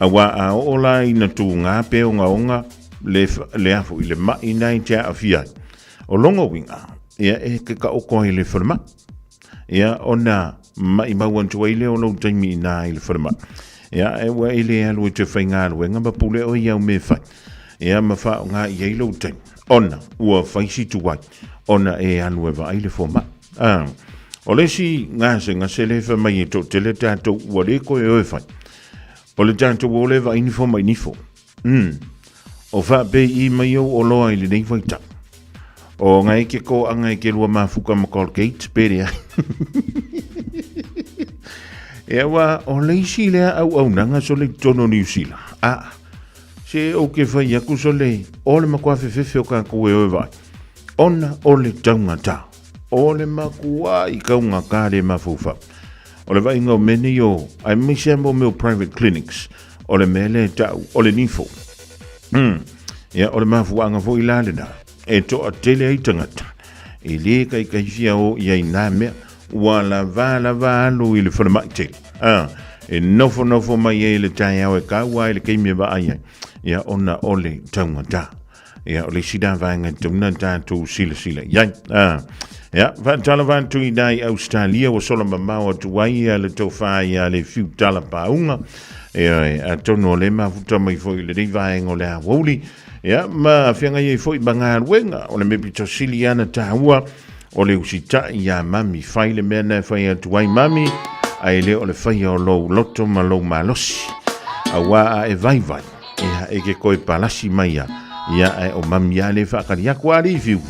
[SPEAKER 6] Auā a oo la ina tūgā pe ogaoga le, le afu i le maʻi na i te aafia ai. O lona uiga, ia e ke kaʻoko ai le falemai. Ia ona maʻimau atu ai lea o lou taimi inā i le falemai. Ia e ua e le alu e te faigaluega ma pule oe i au mea e fai. Ia ma faaaoga i ai lou taimi. Ona ua fai si tuai, ona e alu e vaai le fomai. O le isi gasegase lea e fai mai e toatele tatou ua le toe o e fai. O le tatou o le vaai nifo mai nifo. O faapei i mai ou oloa i lenei vaitau. O ngai ke ko anga i ke lua mafuka ma Colgate, pe lea. E awa, o le isi lea au au nanga so le tono New Zealand. A, se o ke whai aku so le, o le makua fefefe o ka koe oe vai. Ona o le taungata. O le makua i kaunga ka le mafufa. O le vaaiga o mea nei o, aemaise lava mo mea o private clinics, o le mea lea e tau, o le nifo. Ia, o le mafuaaga foi la lena, e toatele ai tagata, e le kaikai fia o i ai nā mea, ua lava lava alu i le falemai tele. Ah, e nofonofo mai ai le taeao e kaua ai le keimi e vaai ai, ia ona o le taugata. Ia, o le isi la vaega e tatau ona tatou silasila i ai. Ah, ia, faatalofa atu i nai Australia ua sola mamao atu ai ia le tofa ia le fiu tala paunga. Ia, atonu o le mafuta mai foi i lenei vaega o le aoauli. Ia, ma feagai ai foi ma galuega. O le mea pito sili ana taua, o le usitai iā mami. Fai le mea na e fai atu ai mami, ae le o le faia o lou loto ma lou malosi. Auā a e vaivai, ia e ke koe palasi mai ia, ia ae o mami a le whaakari aku a review.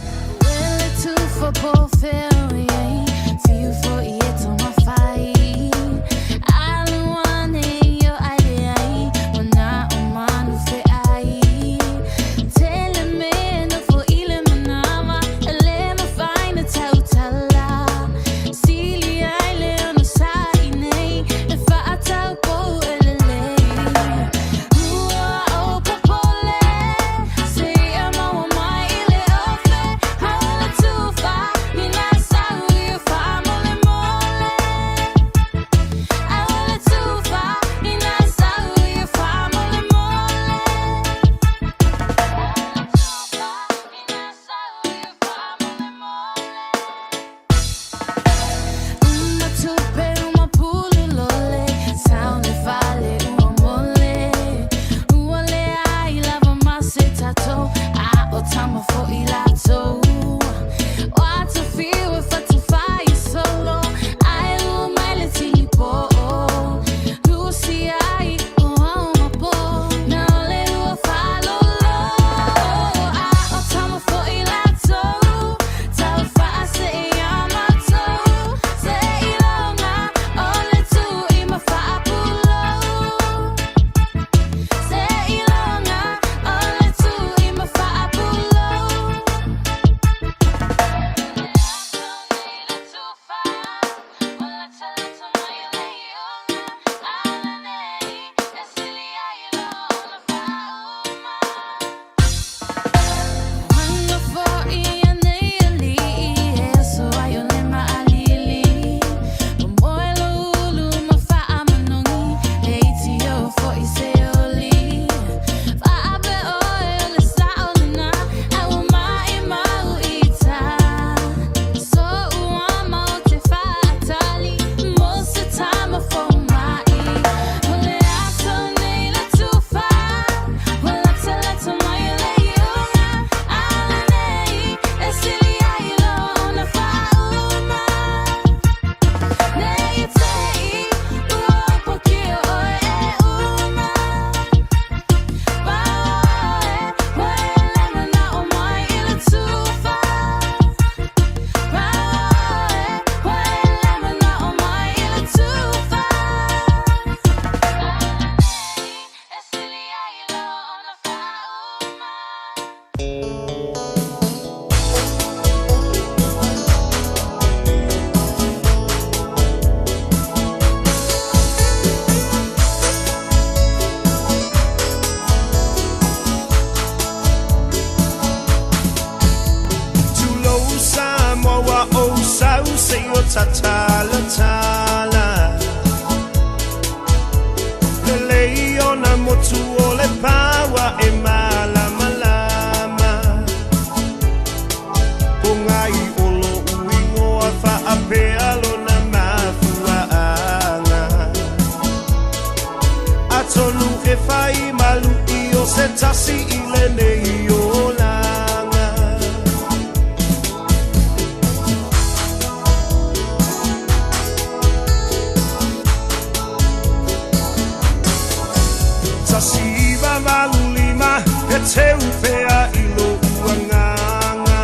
[SPEAKER 9] teu pea i lou agaga.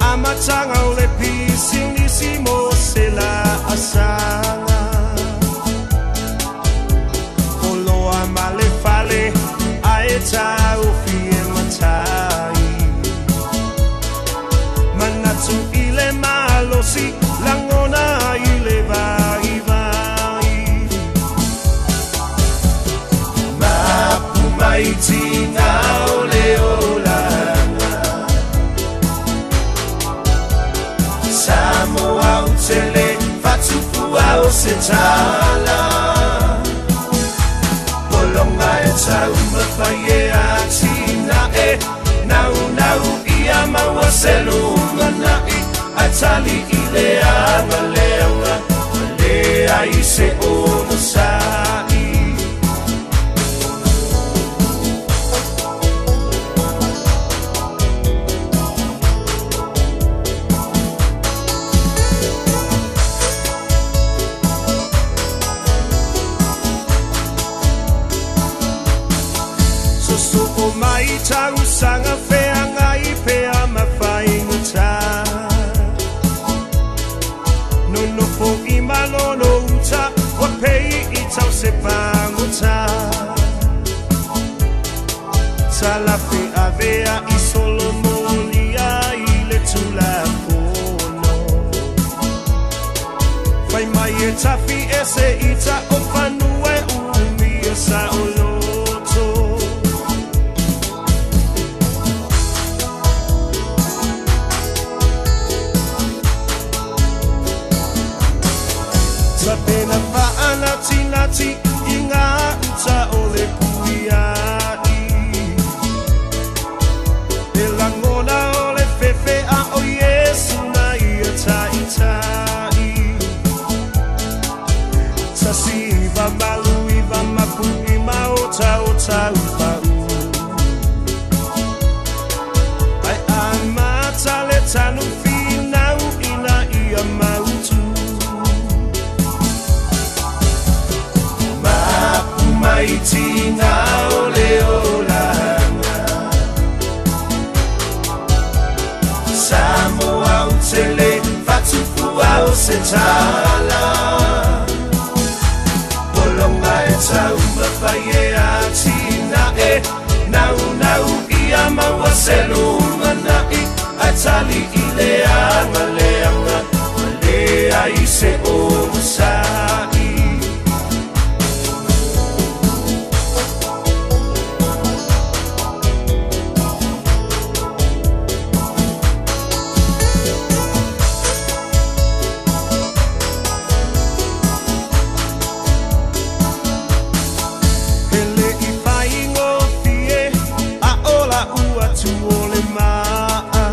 [SPEAKER 9] Amataga o le pisinisi mo se laasaga. Oloa ma le fale ae taofi e matai. Manatu i le malosi lagona i le vaivai.
[SPEAKER 4] Mapu mai tina o le olaga. Samoa ou te le fatufua o se tala. Pologa e taumafai e atinae. Naunau ia maua se lumanai. Ae tali i le agaleaga. Ma leai se onosai.
[SPEAKER 9] Sosoo mai tausaga feagai pea ma faigata. Nonofo i malono uta ua pei i tau se pagota. Talafe avea i solomolia i le Tulafono. Fai mai e tafi ese ita o fanua e umia saoloto. Tapena faanatinati i ngā uta o le puiai. E lagona o le fefe a o Iesu na ia taitai. Tasi iva valu iva mapu i maota o taupau. Ai amata le tanu finau ina ia mautu.
[SPEAKER 4] Mapu mai tina o le olaga. Samoa ou te le fatufua o se tala. Pologa e taumafai e atinae. Naunau ia maua se lumanai. Ae tali i le agaleaga. Ma leai se onosai.
[SPEAKER 9] Hele i faigofie a o lau atu o le maa.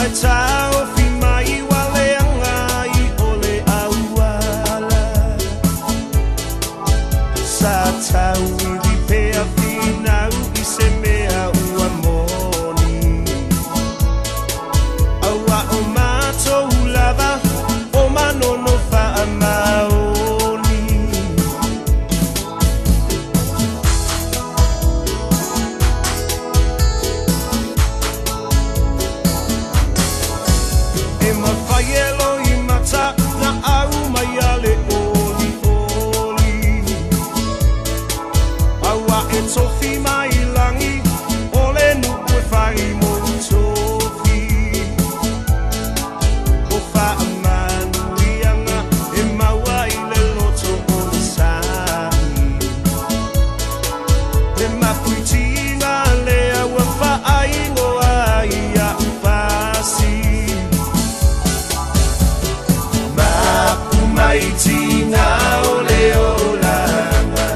[SPEAKER 9] Ae taofi mai ua leaga i o le auala. Sa tauivi pea finau i se mea ua moni. Aua o matou lava o manono faamaoni. E mawhai e loi mata na au mai a le oli oli. Aua e tofi mai langi o le nuku e whai mo tofi. O whaamanuianga e maua i le loto o le sai. E mapuitinga lea ua whaaingoa ai a upasi.
[SPEAKER 4] Mapu mai tina o le olaga.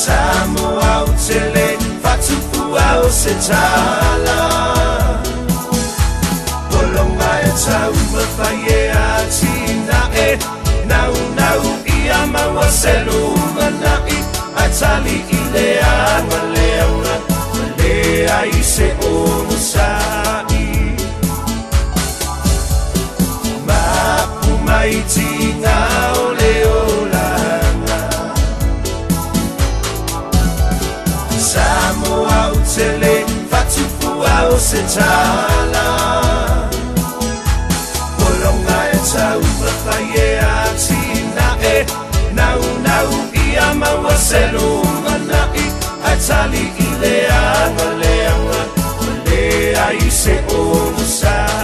[SPEAKER 4] Samoa ou te le fatufua o se tala. Pologa e taumafai e atinae. Naunau ia maua se lumanai. Ae tali i le agaleaga. Ma leai se onosai. Mapu mai tina o le
[SPEAKER 9] se tala Pologa e taumafai e atinae Naunau ia maua se lumanai Ae tali i le aga leaga Ua leai se onosai.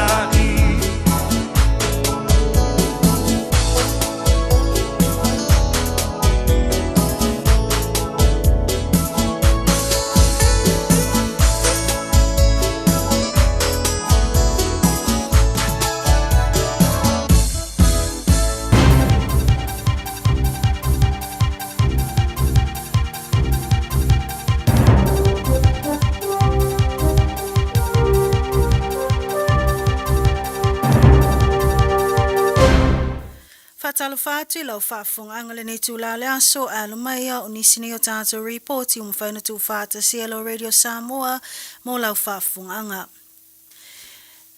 [SPEAKER 1] Faatalofa atu i lau faafofogaaga lenei itula o le aso, alo mai o nisi nei o tatou ripoti ua mafai ona tuufaatasia e lau Radio Samoa mo lau faafofogaaga.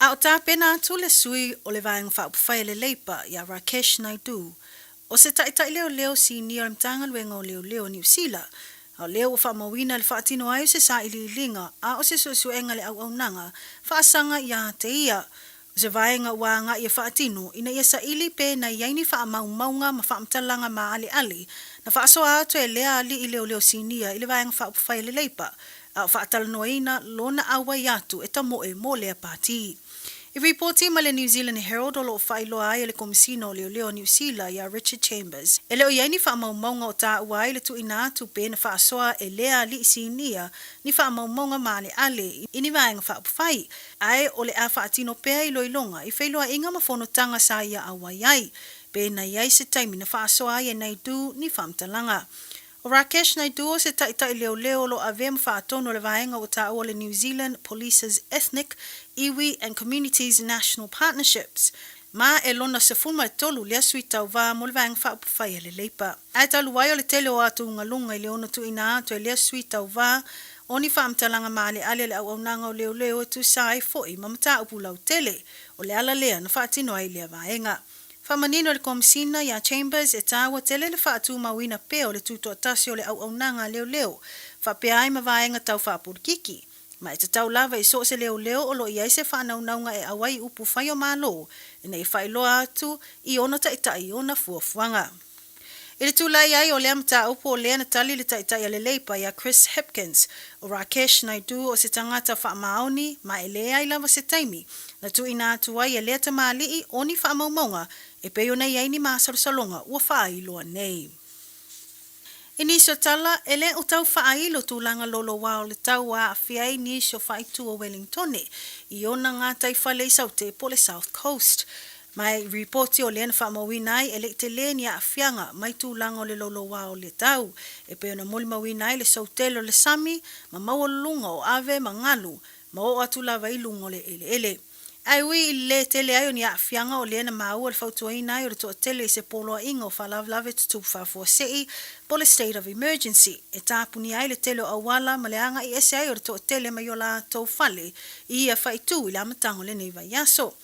[SPEAKER 1] A o tapena atu le sui o le Vaega Faaupufai a le Leipa ia Rakesh Naidu, o se taitai leoleo sinia o le Matagaluega o Leoleo o Niu Sila, a o lea ua faamauina le faatino ai o se sailiiliga a o se suesuega i le auaunaga faasaga ia te ia. O se vaega ua agai e faatino ina ia saili pe na i ai ni faamaumauga ma faamatalaga maaleale na faasoa atu e lea alii leoleo sinia i le Vaega Faaupufai a le Leipa a o faatalanoaina lona auai atu e tamoe mo lea pati. I ripoti mai le New Zealand Herald o lo o faailoa ai e le Komisina o Leoleo o Niu Sila ia Richard Chambers, e le o i ai ni faamaumauga o taua ai le tuuina atu pe na faasoa e lea alii sinia ni faamaumauga maaleale i ni vaega faaupufai, ae o le a faatino pea iloiloga i feiloaiga ma fonotaga sa ia auai ai, pe na i ai se taimi na faasoa ai e Naidu ni faamatalaga. O Rakesh Naidu o se taitai leoleo o lo o avea ma faatonu o le vaega ua taua o le New Zealand Police's Ethnic, Iwi and Communities National Partnerships, ma e lona 13 lea sui tauva mo le Vaega Faaupufai a le Leipa. Ae talu ai o le tele o atugaluga i le ono tuuina atu e lea sui tauva o ni faamatalaga maaleale a le auaunaga o leoleo e tusa ai foi ma mataupu lautele, o le ala lea na faatino ai lea vaega. Faamanino e le Komesina ia Chambers e taua tele le faatumauina pea o le tutoatasi o le auaunaga a leoleo faapea ai ma vaega tau faapolokiki, ma e tatau lava i so o se leoleo o lo o i ai se faanaunauga e auai i upu fai o Malo ina ia faailoa atu i ona taitai ona fuafuaga. I le tulai ai o lea mataupu o lea na tali le taitai a le Leipa ia Chris Hipkins, o Rakesh Naidu o se tagata faamaoni ma e leai lava se taimi na tuuina atu ai e lea tamalii o ni faamaumauga e pei ona i ai ni masalosaloga ua faailoa nei. I nisi o tala, e le o tau faailo tulaga loloa o le tau ua aafia ai nisi o faaitu o Wellingtone i ona gataifale i Saute po o le South Coast. Ma i ripoti o lea na faamauina ai e le i tele ni aafiaga mai tulaga o le loloa o le tau, e pei ona molimauina ai le soutele o le sami ma maualuluga o ave ma galu ma oo atu lava i luga o le eleele. Ae ui i le lē tele ai o ni aafiaga o lea na maua le fautuaina ai o le toatele i se poloaiga o faalavelave tutupu faafuasei po o le state of emergency e tapunia ai le tele o auala ma le agai ese ai o le toatele mai o latou fale i ia faaitu i le amataga o lenei vaiaso.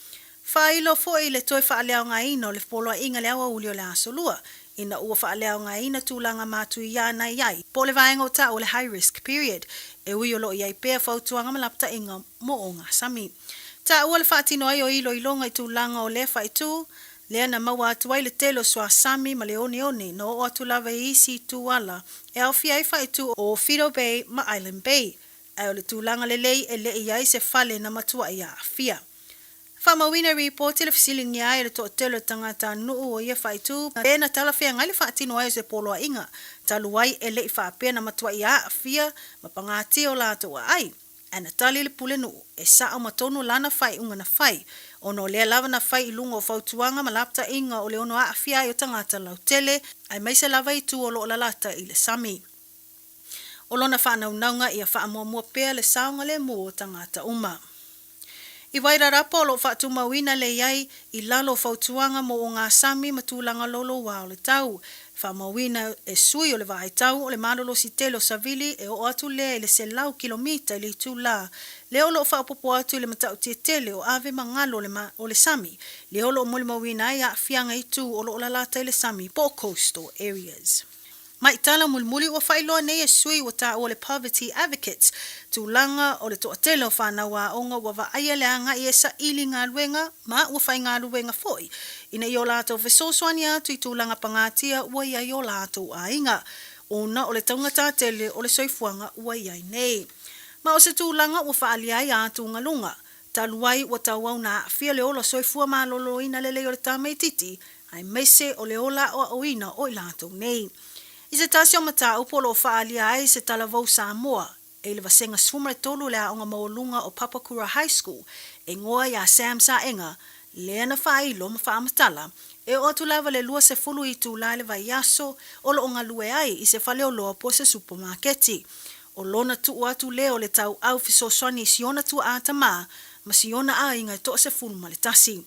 [SPEAKER 1] Faailoa foi le toe faaleaogaina o le poloaiga i le aoauli o le Aso Lua, ina ua faaleaogaina tulaga matuia na i ai, po o le vaega o taua o le high risk period, e ui o lo o i ai pea fautuaga ma lapataiga mo ogasami. Taua le faatino ai o iloiloga i tulaga o lea faaitu, lea na maua atu ai le tele o suasami ma le oneone na oo atu lava i isi itu ala e aofia ai faaitu o Fido Bay ma Island Bay, ae o le tulaga lelei e le i ai se fale na matuai aafia. Faamauina i ripoti le fesiligia ai e le toatele o tagatanuu o ia faaitu pe na talafeagai le faatino ai o se poloaiga talu ai e le i faapea na matuai aafia ma pagatia o latou aai. Ae na tali le pulenuu e sao ma tonu lana faaiuga na fai, ona o lea lava na fai i luga o fautuaga ma lapataiga o le ono aafia ai o tagata lautele aemaise lava itu o lo o lalata i le sami. O lona faanaunauga ia faamuamua pea le saogalemu o tagata uma. I Wairarapa o lo o faatumauina le i ai i lalo o fautuaga mo ogasami ma tulaga louloua o le tau. Faamauina e sui o le vaitau o le malolosi tele o Savili e oo atu lea i le 100 kilomita i le itula lea o lo o faaopoopo atu i le matautia tele o ave ma galu o le sami lea o lo o molimauina ai aafiaga i itu o lo o lalata i le sami po o coastal areas. Ma i tala mulimuli ua faailoa nei e sui ua taua le Poverty Advocates tulaga o le toatele o fanau aoga ua vaaia le agai e saili galuega ma ua faigaluega foi ina ia o latou fesoasoani atu i tulaga pagatia ua i ai o latou aiga ona o le taugata tele o le soifuaga ua i ai nei. Ma o se tulaga ua faaalia ai atugaluga talu ai ua tauau na aafia le ola soifua maloloina lelei o le tamaitiiti aemaise o le ola aoaoina o i latou nei. I se tasi o mataupu o lo o faaalia ai se talavou Samoa e i le vasega 13 o le aoga maualuga o Papakura High School e igoa iā Sam Saega, lea na faailo ma faamatala e oo atu lava le 20 itula i le vaiaso o lo o galue ai i se faleoloa po o se supamaketi. O lona tuu atu lea o le tauau fesoasoani i si ona tuaa tamā ma si ona aiga e 11.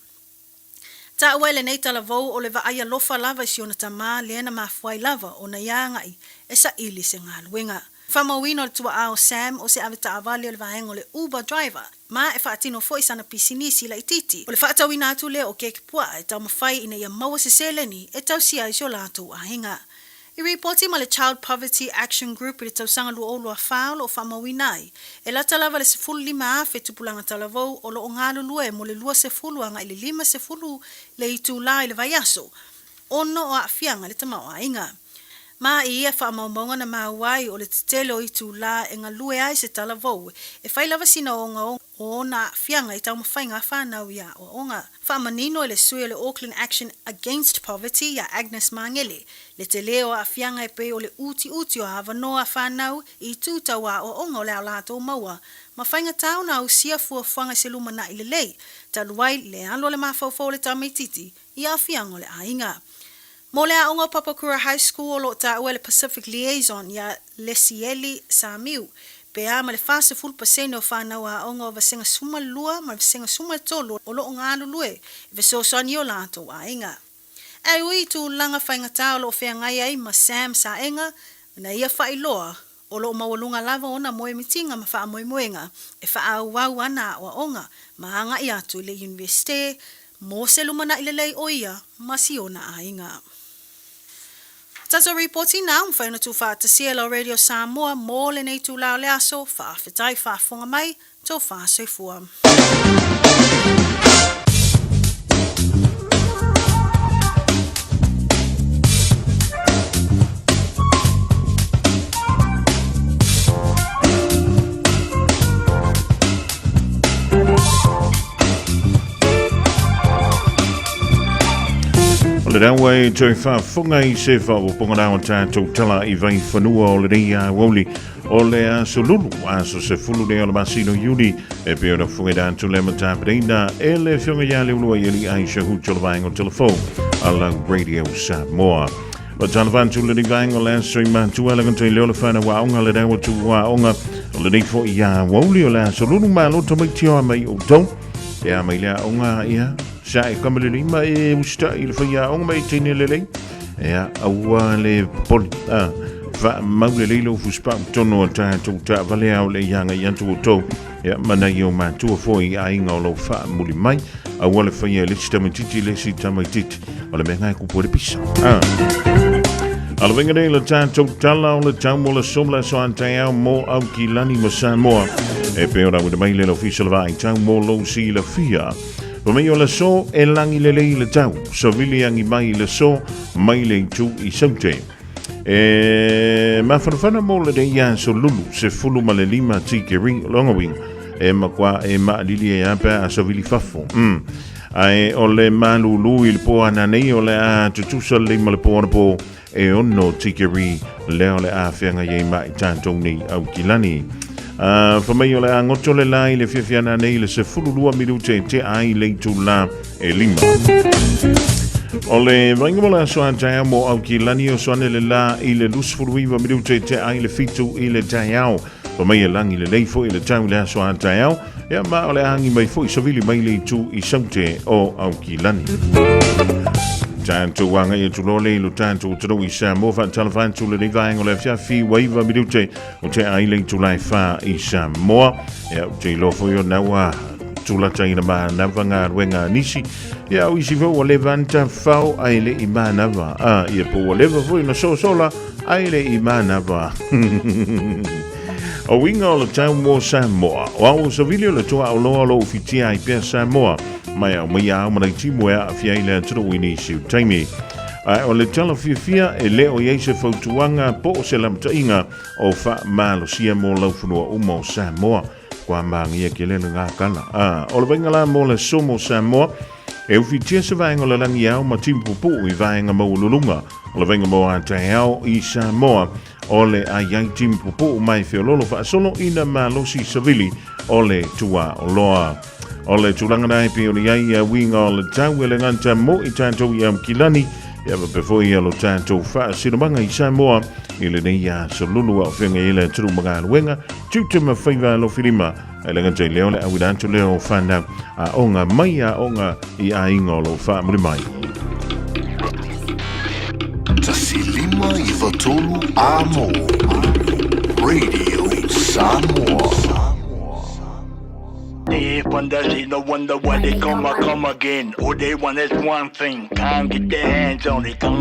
[SPEAKER 1] Taua ai lenei talavou o le vaai alofa lava i si ona tamā lea na mafua ai lava ona ia agai e saili se galuega. Faamauina o le tuaa o Sam o se avetaavale o le vaega o le Uber driver ma e faatino foi sana pisinisi laitiiti. O le faatauina atu lea o keke puaa e taumafai ina ia maua se seleni e tausia ai si o latou aiga. I ripoti ma le Child Poverty Action Group i le tausaga 2024 o lo o faamauina ai, e lata lava le 15,000 tupulaga talavou o lo o galulue mo le 20 agai i le 50 le itulā i le vaiaso, ona o aafiaga i le tamaoaiga. Ma i ia faamaumauga na maua ai o le tetele o itulā e galue ai se talavou e fai lava sina ogaoga o ona aafiaga i taumafaiga a fanau i aoaoga. Faamanino e le sui o le Auckland Action Against Poverty iā Agnes Magele, le tele o aafiaga e pei o le utiuti o avanoa a fanau i itu tau aoaoga o le a latou maua ma faigata ona ausia fuafuaga i se lumanai lelei, talu ai le alu a le mafaufau o le tamaitiiti i aafiaga o le aiga. Mo le aoga o Papakura High School o lo o taua e le Pacific Liaison iā Lesieli Samiu, pe a ma le 40% o fanau aoga o Vasega 12 ma le Vasega 13 o lo o galulue e fesoasoani i o latou aiga. Ae ui i tulaga faigata o lo o feagai ai ma Sam Saega na ia faailoa o lo o maualuga lava ona moemitiga ma faamoemoega e faaauau ana aoaoga ma agai atu i le Iunivesite mo se lumanai lelei o ia ma si ona aiga. O tatou ripoti na ua mafai ona tuufaatasia e lau Radio Samoa mo lenei itula o le aso, faafetai faafofoga mai, tofa soifua.
[SPEAKER 6] O le rawa e toe faafofoga i se faaopoopoga la o tatou tala i Vaifanua o lenei aoauli o le aso Lulu, aso 10 lea o le masina o Iuni, e pei ona fofogaina atu le matapereina e le Afioga ia Leuluai Eli Aisha Hutu o le vaega o Telefou a lau Radio Samoa. O tala atu lenei vaega o le aso i matua le gata i leo le whanau aoga le rewa tu aoga o lenei fo i a wauli o le aso lulu malo tamaiti o a mai o tau. E a mai le aoga ia sa e kamalili ma e usita i le whai aoga mai teine lelei. E a aua le poli a wha maule leilo fuspau tono a tātou tā vale au le ianga i atu o tau. Ia, mana i o mātua foi i aiga o lou faamuli mai, aua le faia e le isi tamaitiiti i le isi tamaitiiti, o le mea ngai kupu e le pisa. Ah. Alavenga nei le tātou tala o le tau mo le so le aso a taeao mo Aukilani ma Samoa. E pei ona uina mai le ofisa o le vaai tau mo lou silafia. Fa mai o le aso e lagi lelei le tau, savili agi mai le aso mai le itu i Saute. E mafanafana mo lenei aso Lulu, 15 tikeri lona uiga e matua e maalili ai lava pe a savili fafo. Ae o le malūlū i le pō ana nei o le a tutusa lelei ma le pō anapo e 6 tikeri lea o le a feagai ai ma i tatou nei Aukilani. Fa mai o le a goto le la i le fiafia ana nei i le 12 minute e tea ai le itulā e 5. O le vaaiga mo le aso a taeao mo Aukilani o soane le la i le 29 minute e tea ai le 7 i le taeao. Fa mai e lagi lelei foi le tau i le aso a taeao, ia ma o le agi mai foi savili mai le itu i Saute o Aukilani. Tātou agai atu loa le i lo tātou atunuu i Samoa faatalofa atu lenei vaega o le afiafi ua 9 minute o tea ai le itula e 4 i Samoa. Ia, ou te iloa foi ona ua Tulata ina manava galuega a nisi, ia o isi foi ua leva ana tafafao ae le i manava. A, ia po ua leva foi ona sosola ae le i manava. O uiga o le tau mo Samoa. O ao savili o le tuaoloa o lo o fitia ai pea Samoa, mai aumaia ao malaitimu e aafia ai le atunuu i nisi o taimi. Ae o le tala fiafia e le o i ai se fautuaga po o se lamataʻiga o faamalosia mo laufanua uma o Samoa. Kua magia ke le ngā kala. A, o le vainga la mo le somo Samoa, e ufitia se vaenga o le langi ao ma timu pupu'u i vaenga maualuluga. O le vainga mo a taeao i Samoa, o le ai ai timu pupu'u mai feololo faasolo ina malosi savili o le tuaoloa. O le tulaga na e pei ona i ai ia uiga o le tau e le gata mo i tatou i Aukilani, ia faapea foi ia lo tatou faasinomaga i Samoa i lenei aso lulu a o feagai ai le atunuu ma galuega, tiute ma faiva alofilima, e le gata i lea o le auina atu lea o fanau aoga mai aoga i aiga o lo o faamuli mai.
[SPEAKER 5] 153 Amo Radio Samoa.
[SPEAKER 10] If one does no wonder why they come, I come again. All they want is one thing, can't get their hands on it.
[SPEAKER 11] Shout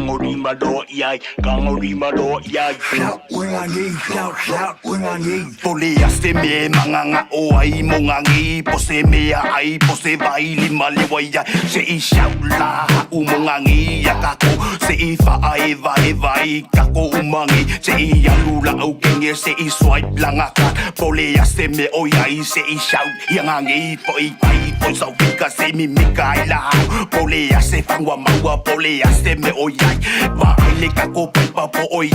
[SPEAKER 11] when I need, shout, shout when I need.
[SPEAKER 10] Pole a se me manganga o ai mo ngangi po se mea ai po se vai lima le wai ai se i shout la u mo ngangi ya kako se i fa ai vai vai kako umangi se i alu la au kenge se i swipe la ngaka pole a se me o ai se i shout ia ngangi po i pai po sau fika se mi mika ai la hau pole a se fangwa maua pole a se me o ai va ai le kako pai pa po o i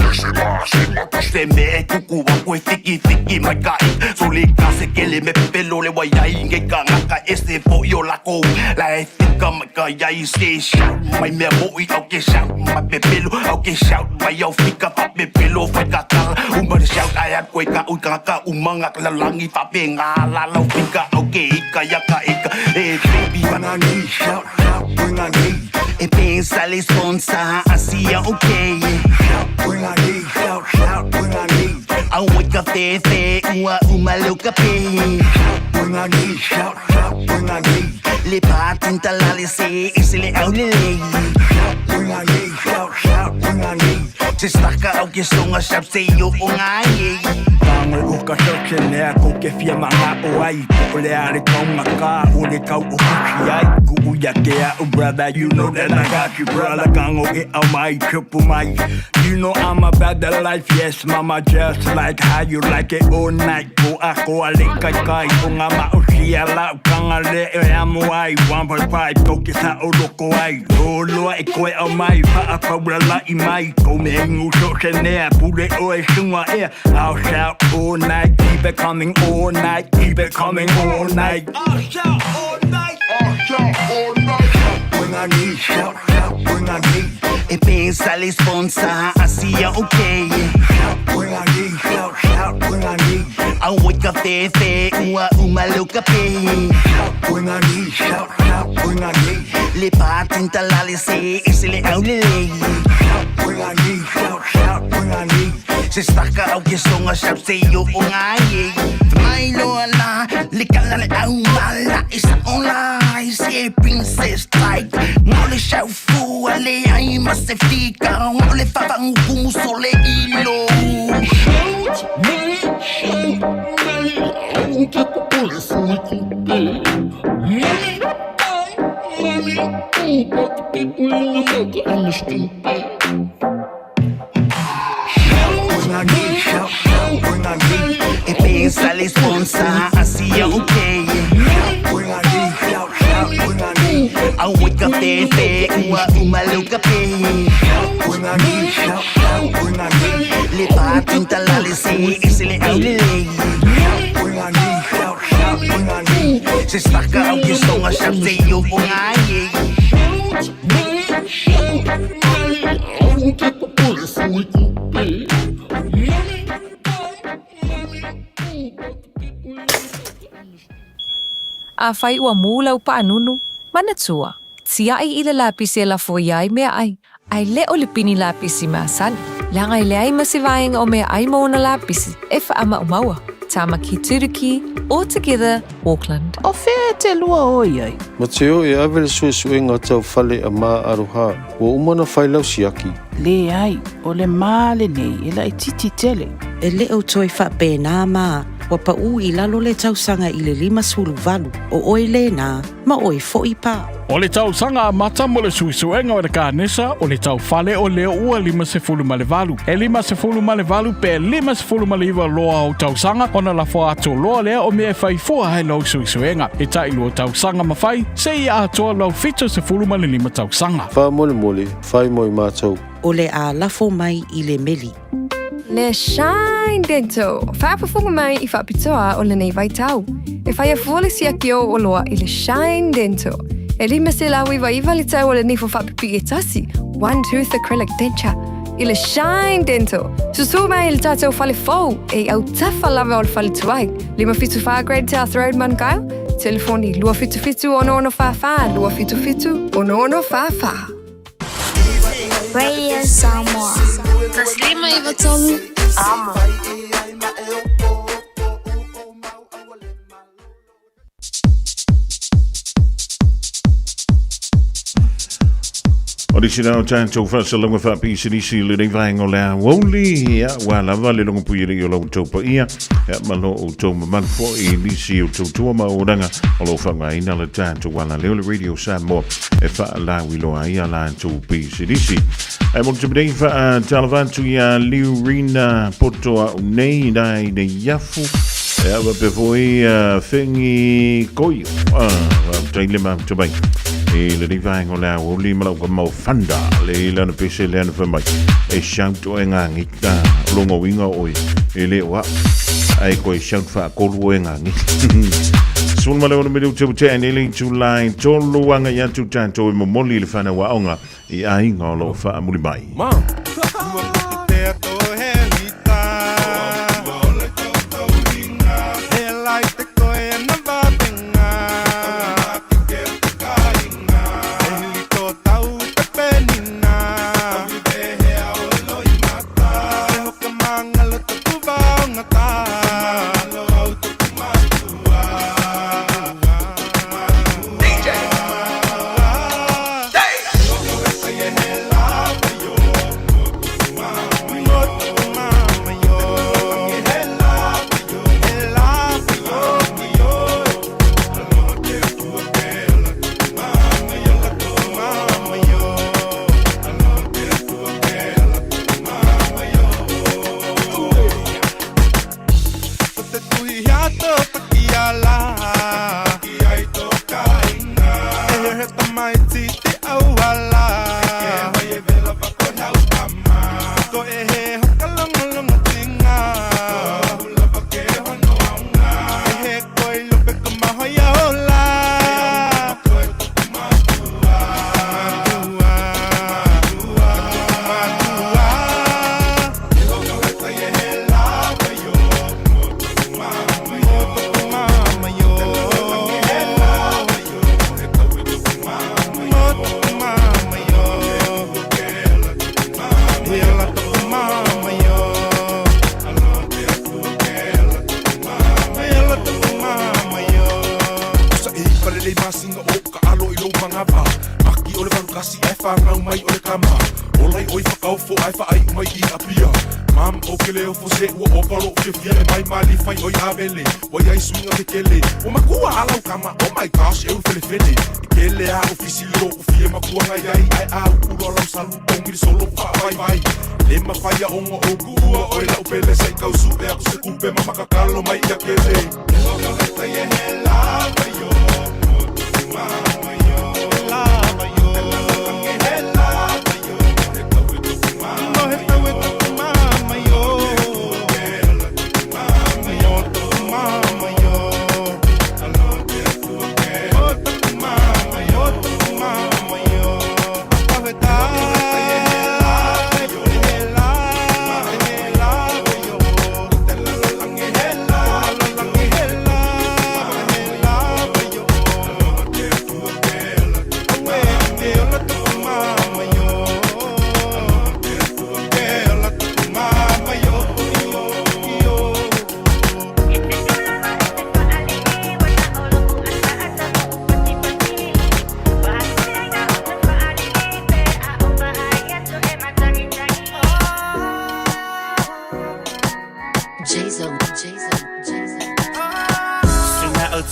[SPEAKER 10] se me e kuku wa koe fiki fiki mai ka i so le ka se kele me pelo le wai ai nge ka ngaka e se fo i o lako la e fika mai ka iai se shout mai mea moi au ke shout mai pepelo au ke shout mai au fika fa pepelo fai ka kala uma le shout ai a koe ka ui ka ka umanga la langi fa pe ngā la lau fika au ke ika ia ka ika e baby
[SPEAKER 11] When I need, shout, shout when I need.
[SPEAKER 10] E pensa le sponsa asia okay
[SPEAKER 11] Shout when I need, shout, shout when I need.
[SPEAKER 10] Au ka fefe ua uma leu ka pe
[SPEAKER 11] Shout when I need, shout, shout when I need.
[SPEAKER 10] Le patinta la le se e se le au le le
[SPEAKER 11] Shout when I need, shout, shout when I need.
[SPEAKER 10] Se staka au ke songa shout se yo o ngai
[SPEAKER 11] Tango o ka se nea ko ke fia manga o ai Po le are kau ngaka o le kau o kuki ai Ku uia ke au brother you know that I got you brother Kango e au mai triple mai You know I'm about the life yes mama just like how you like it all night Po ako a le kai kai o ngā mao sia lau kanga le e amo ai 1.5 ko ke sa o loko ai Loloa e koe au mai whaapaura lai mai Ko me ingu so se nea pule o e sunga ea I'll shout all night, keep it coming all night, keep it coming all night. I'll shout all night, I'll shout all night. Shout when I need, shout, shout when I need.
[SPEAKER 10] E pensa le sponsa asia okay
[SPEAKER 11] Shout when I need, shout, shout when I need.
[SPEAKER 10] Au ka fefe ua uma leu ka pe
[SPEAKER 11] Shout when I need, shout, shout when I need.
[SPEAKER 10] Le patinta la le se e se le au le le
[SPEAKER 11] Shout when I need, shout, shout when I need.
[SPEAKER 10] Se staka au ke songa shout se yo o ngai Mai loa la le kala le au mala e sa ola i se princess type Ngau le shout fu a le ai ma se fika Ngau le fafangu kumu sole ilo
[SPEAKER 5] Shout me, shout me, I won't get the police we could be. Money, money, oh, but the people in America and the stupid.
[SPEAKER 11] When I need, shout, shout when I need.
[SPEAKER 10] E pensa le sponsa asia okay
[SPEAKER 11] Shout when I need, shout, shout when I need.
[SPEAKER 10] Au ka fefe ua uma leu ka pe
[SPEAKER 11] Shout when I need, shout, shout when I need.
[SPEAKER 10] Le patinta la le se e se le au le le
[SPEAKER 11] Shout when I need, shout, shout when I need.
[SPEAKER 10] Se staka au ke songa shout se yo o ngai
[SPEAKER 5] Shout me, shout me, I won't get the police we could be. Money, money, oh, but the people in America and the stupid.
[SPEAKER 7] Afai ua mū lau paanunu, manatua, tiaʻi i le lapisi e lafo i ai meaʻai, ae le o le pini lapisi masani, leaga e leai ma se vaega o meaʻai ma ona lapisi e faamaumau'a. Tāmaki Turuki, All Together, Auckland.
[SPEAKER 12] O fea e te lua o i ai?
[SPEAKER 13] Mateo e ave le suesuega tau fale a Ma Aroha, ua uma ona fai lau siaki.
[SPEAKER 12] Leai, o le ma lenei e laitiiti tele.
[SPEAKER 14] E le o toe faapena ma ua paʻu i lalo le tausaga i le 58, o oe lena, ma oe foi pa.
[SPEAKER 15] O le tausaga amata mo le suesuega o le kanesa o le tau fale o lea ua 58. E 58 pe 59 loa o tausaga ona lafo atu loa lea o mea e fai fua ai lau suesuega. E tai lua tausaga ma fai, seia atoa lau 75 tausaga.
[SPEAKER 13] Faamolemole, fai mo i matou.
[SPEAKER 14] O le a lafo mai i le meli.
[SPEAKER 16] Le Shine Dental, faafofoga mai i faapitoa o lenei vaitau. E faia fua le siaki o oloa i le Shine Dental. E 599 le tau o le nifo faapipii e tasi, one tooth acrylic denture. I le Shine Dental, susū mai i le tātou fale fou e i autafa lava o le fale tuai. 574 Great South Road, Manukau. Telefoni 277 6644 277 6644.
[SPEAKER 2] Radio Samoa. 153 Amo.
[SPEAKER 6] O nisi na o tātou whaasalonga whaapisinisi i lenei vaenga o le aoauli, ia, ua lava le longo pui i o lau tau paia, ia, ma lo o tau mamalu foi i nisi o tautua ma oranga o lo whangaina le tātou ala leo le Radio Samoa e whaalauiloa ai a latou pisinisi. Ae mo le taimi nei faatalofa atu iā Liurina Poto a'u nei ina i nei afu e ava pe foi Fengi Koio faafetai le mafuta mai i lenei vaega o le aoauli ma lau kama o Fanda le lana pese le ana fai mai e shout oe ngāngita longa uiga oe e le o a'u ae koe shout faatolu oe ngāngita 16 minute ua tea nei le itulā e tolu agai atu tatou e momoli i le fanau aoga i aiga o lo o faamuli mai.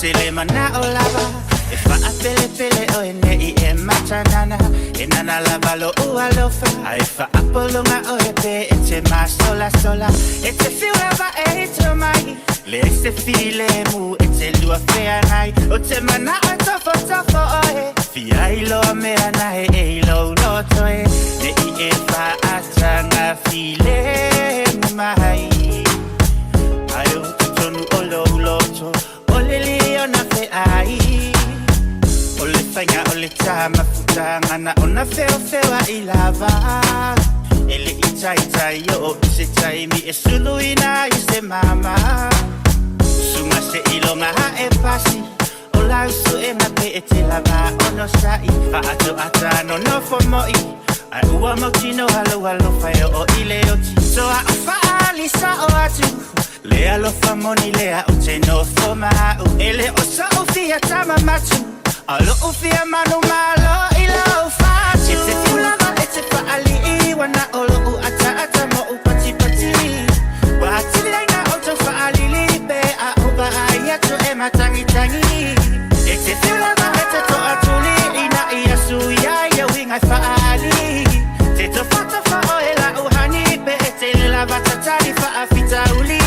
[SPEAKER 17] te le mana'o lava E fa'apelepele oe ne'i e matanana E nana lava lo'u alofa Ae fa'apologa oe pe e te masolasola E te fiu lava e ito mai Leai se filemu e te lua feagai O te mana'o e tofotofo oe Fia iloa mea na e e i lou loto e Ne'i e fa'ataga filemu mai Ae o totonu o lou loto O le liona fe'ai O le faiga o le tamafutaga na ona feofeoa'i lava E le'i taitai o'o i se taimi e suluina ai se mama Suga se'iloga a'e pasi O lau su'ega pe e te lava onosa'i Fa'ato'ata nonofo mo'i Ae ua mautinoa lou alofa e o'o i le oti Toa'u fa'aali sa'o atu Le alofa moni lea ou te nofo ma a'u E le o so'u fia tamamatu A o lo'u fia manumalo i lou fatu E te fiu lava e te fa'ali'i Ua na o lo'u ata'ata mo'u patipati Ua atili ai na outou fa'alili Pe a ou va'ai atu e matagitagi E te fiu lava e te to'atuli Ina ia suia ai e uiga e fa'aali Te tofatofa oe la'u hani Pe e te le lava tatali fa'afitauli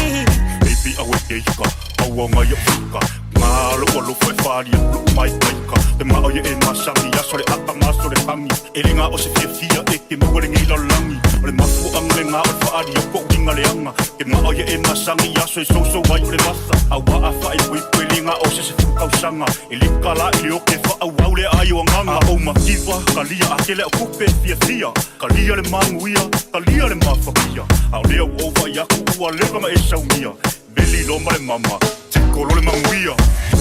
[SPEAKER 10] Baby awe keika, aua ngai o fika Ngā lo alofa e wharia, lo mai maika Te mao ia e masangi, aso le aka maso le hangi E le ngā o se fia fia e ke maua le ngei lalagi O le mafu anga le ngā o le whaaria ko uinga le anga Te mao ia e masangi, aso e soso ai o le masa Aua a whae pui pui le ngā o se se fukau E le kala i le oke wha au au le ai o anganga A o makiwa, kalia a kele o kupe fia fia Kalia le manguia, kalia le mafakia A o lea u ova i aku ua leva ma e saumia Veli lo ma le mama, te kolo le manguia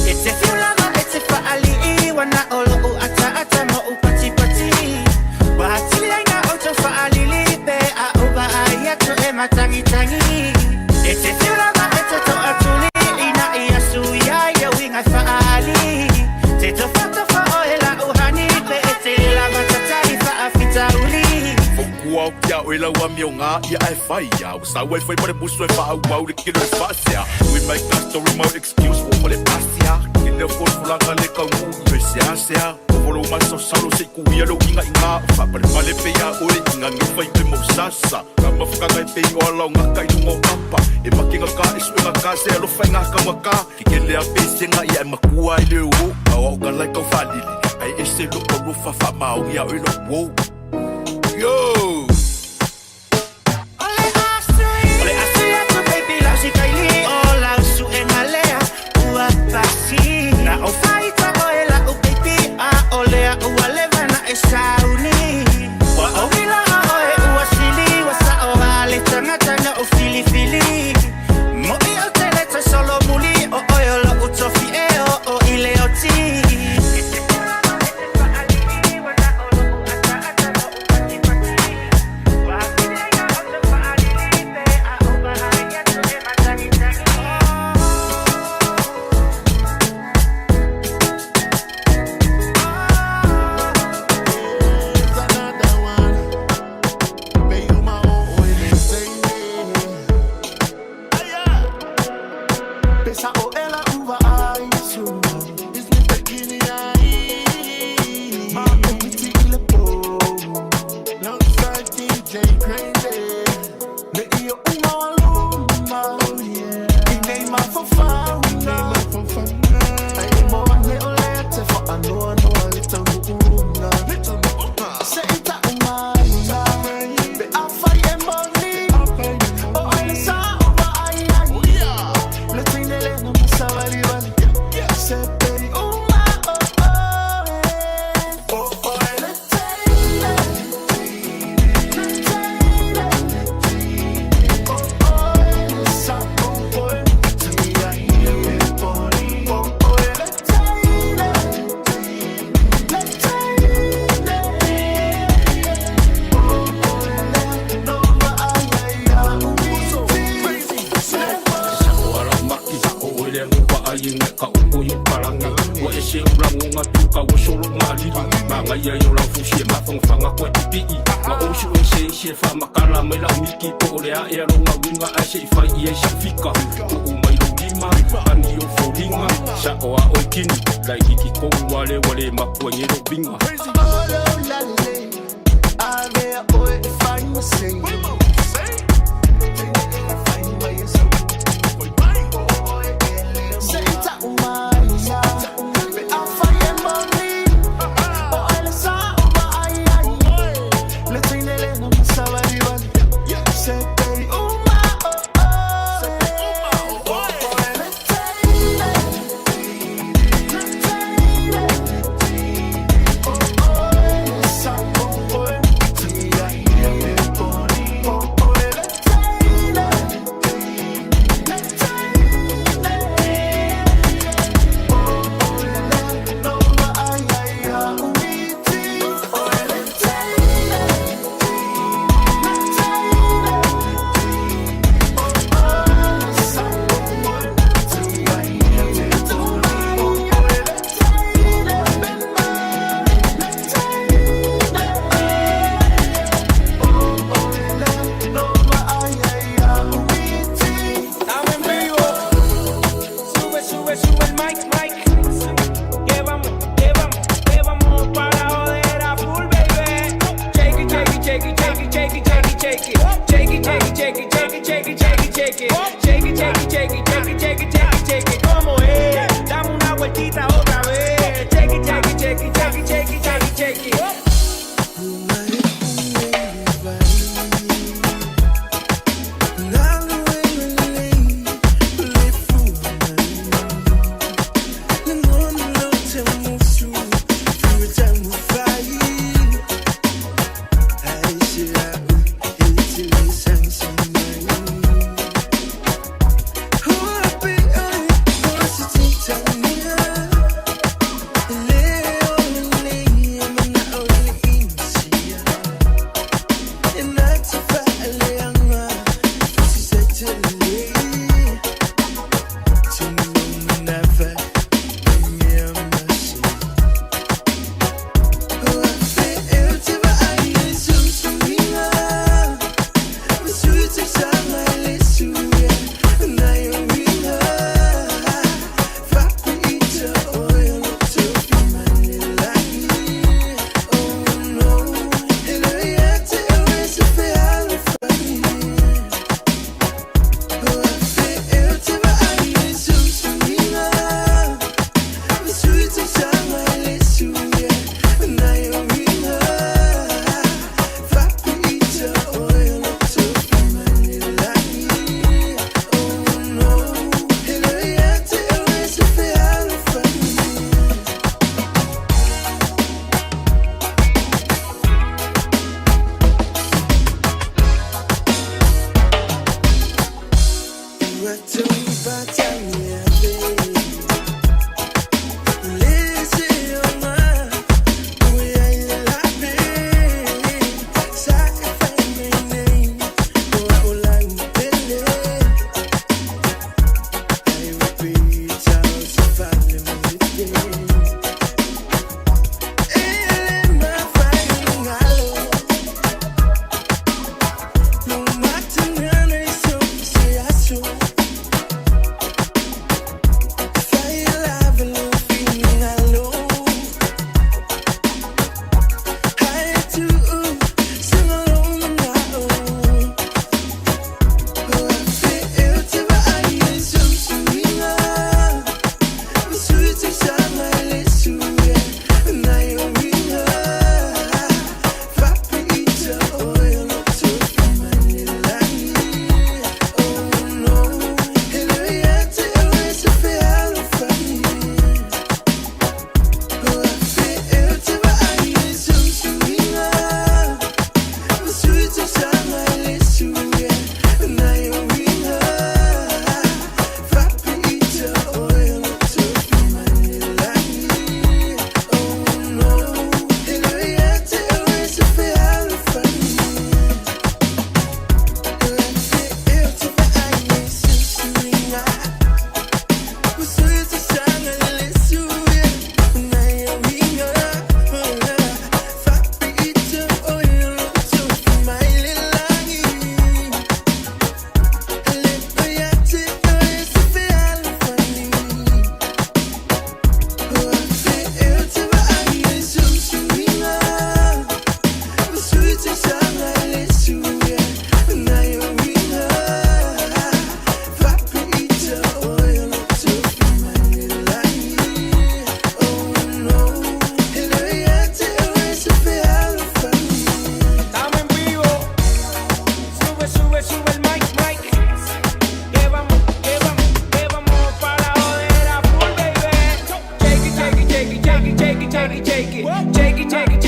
[SPEAKER 17] E te fiu lava e te fa'ali'i Ua na o lo'u ata'ata mo'u patipati Ua atili ai na outou fa'alili Pe a ou va'ai atu e matagitagi E te fiu lava e te to'atuli Ina ia suia ai e uiga e fa'aali Te tofatofa oe la'u hani Pe e te lava tatali fa'afitauli
[SPEAKER 10] Fokua o kia oe lau ami o ngā ia e whai ia O sau ai whai mare musu e wha au le kilo e whaasea Ui mai ka story mau excuse mo wale pasia Ke leo folaga le kau mu i me sea sea O volo maso salo se ku ia lo inga inga O whapare pale pe ia oe inga ngi whai pe mo sasa Ka mawhakanga e pe i o ala o ngā kai lunga o papa E makinga ka e suenga ka se alo whai ngā kaunga ka Ke kele a pe senga ia e makua i le o Ka o ka lai kau whalili Ai e se lo o rufa wha maongi a oe lo wo Yo!
[SPEAKER 17] O le asu atu baby lau sikaili O lau su'ega lea ua pasi Na ou fa'ita oe la'u baby A o lea ua leva na e sauni Ua ou ilaga oe ua sili Ua sa'o a le tagata na ou filifili Mo'i ou te le toe solomuli O oe o lo'u tofi e o o i le oti
[SPEAKER 3] Another one. Pe uma o o le teine. Pesa o ela uva ai su. Is me bikini ai. Ma o miti i le po. Alongside DJ Crazy. Le io uma aluma. Oh yeah. I nei mafaufauga. Ai mo ane o le te whaanoa noa le taunuunga. Se i ta'u maina. Pe a whai e moni. O ai le sa o vaai ai. Le teine le na masawali wali. Se pei uma o oe. O oe le teine. Le teine. O oe le sa o oe. Te ai e poni. O oe le teine. Le teine. O oe le no vaai ai au
[SPEAKER 18] O ala maki o oe le ngupa ai inga ka upo i palangi Ua e se ula ngonga tu ka ua solo ngā lili Ma ngai ai o lau fusi e mawhangawhanga koe pipii Ma o su e se se wha makala mai lau miki Po o le a e alo ngā winga ai se i whai i e sa fika O u mai lau lima Ani o foliga Sa'o a oe kini Laititi kou wale wale makua i lou viga.
[SPEAKER 9] Estamos en vivo. Sube, sube, sube el mic, mic. Que vamos, que vamos, que vamos para joder a full, baby. Shake it, shake it, shake it, shake it, shake it, shake it, shake it. Shake it, shake it, shake it, shake it, shake it, shake it, shake it. Shake it, shake it, shake it, shake it, shake it, shake it, shake it. ¿Cómo es? Dame una vueltita otra vez. Shake it, shake it, shake it, shake it, shake it, shake it, shake it.